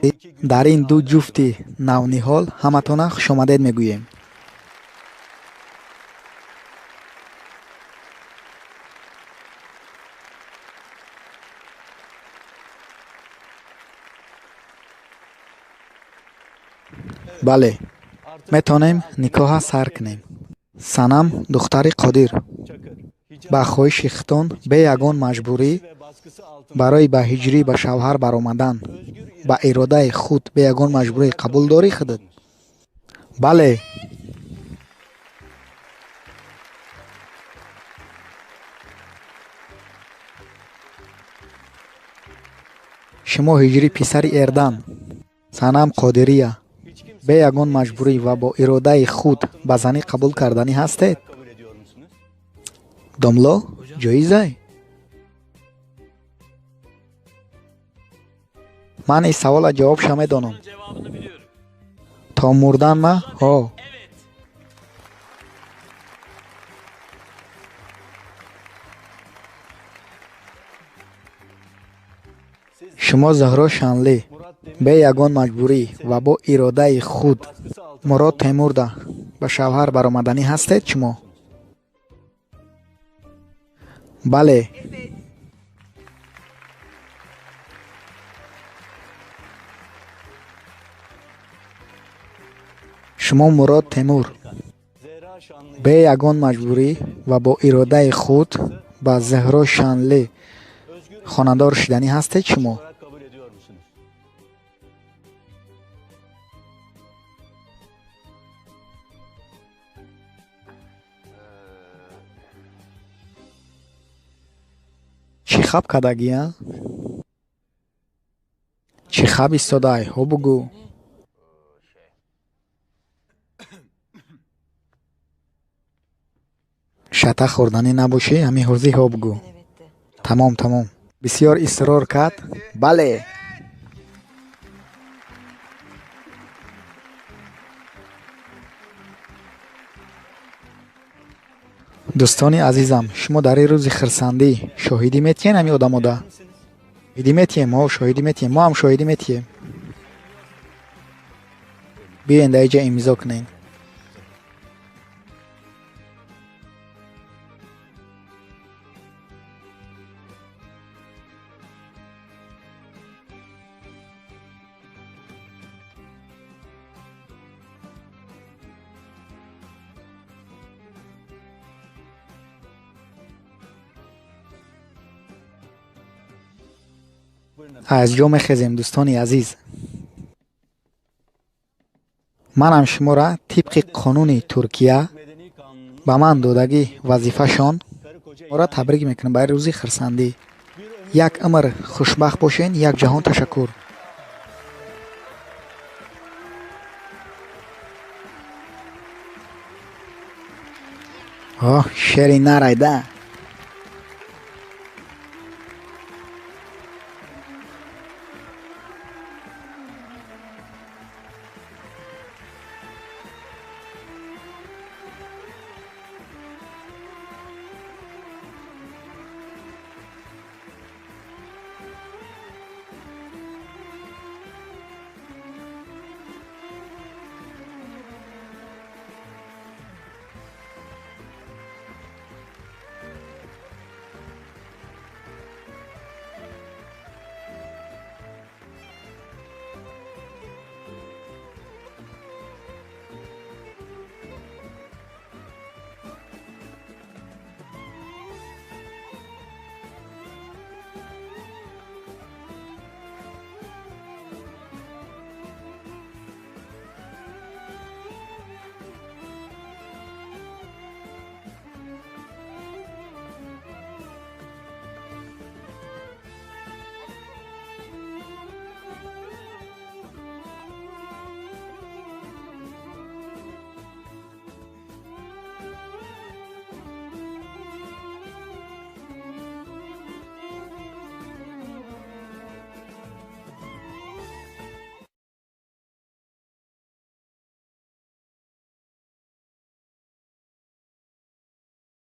дар ин ду ҷуфти навниҳол ҳаматона хушомадед мегӯем. Бале, метавонем никоҳа сар кунем. Санам духтари Қодир, ба хоҳиши хитон бе ягон маҷбурӣ барои ба ҳиҷрӣ ба шавҳар баромадан ба иродаи худ бе ягон маҷбурӣ қабул дорӣ худат? Бале. Шумо ҳиҷрӣ писари Эрдан, Санам Қодирия, бе ягон маҷбурӣ ва бо иродаи худ ба занӣ қабул карданӣ ҳастед? Домло, ҷоизай? Ман ин савола ҷавобша медонам. То мурдан ма? Ҳо. Шумо Зуҳро Шанлӣ бе ягон маҷбурӣ ва бо иродаи худ Мурод Темурда ба шавҳар баромаданӣ ҳастед шумо? Бале. Шумо Мурод Темур бе ягон маҷбурӣ ва бо иродаи худ ба Зуҳро Шанлӣ хонадор шуданӣ ҳастед шумо? Чӣ хаб кардагӣ, а? Чӣ хаб истодай, ҳо бугӯ. Шата хӯрданӣ набошӣ, ҳамин ҳозӣ ҳо бугӯ. Тамом, тамом. Бисёр исрор кард. Бале. Дӯстони азизам, шумо дар ин рӯзи хирсандӣ шоҳидӣ метиҳед ҳамин одамода? Шоҳидӣ метиҳем, ҳо, шоҳидӣ метиҳем, мо ҳам шоҳидӣ метиҳем. Биёен дар инҷа имзо кунед. Аз ҷо мехезем, дӯстони азиз. Манам шуморо тибқи қонуни Туркия ба ман додагӣ вазифашон Шуморо табрик мекунам ба рӯзи хурсандӣ. Як умр хушбахт бошен, як ҷаҳон ташаккур. Оҳ, шери нарайда.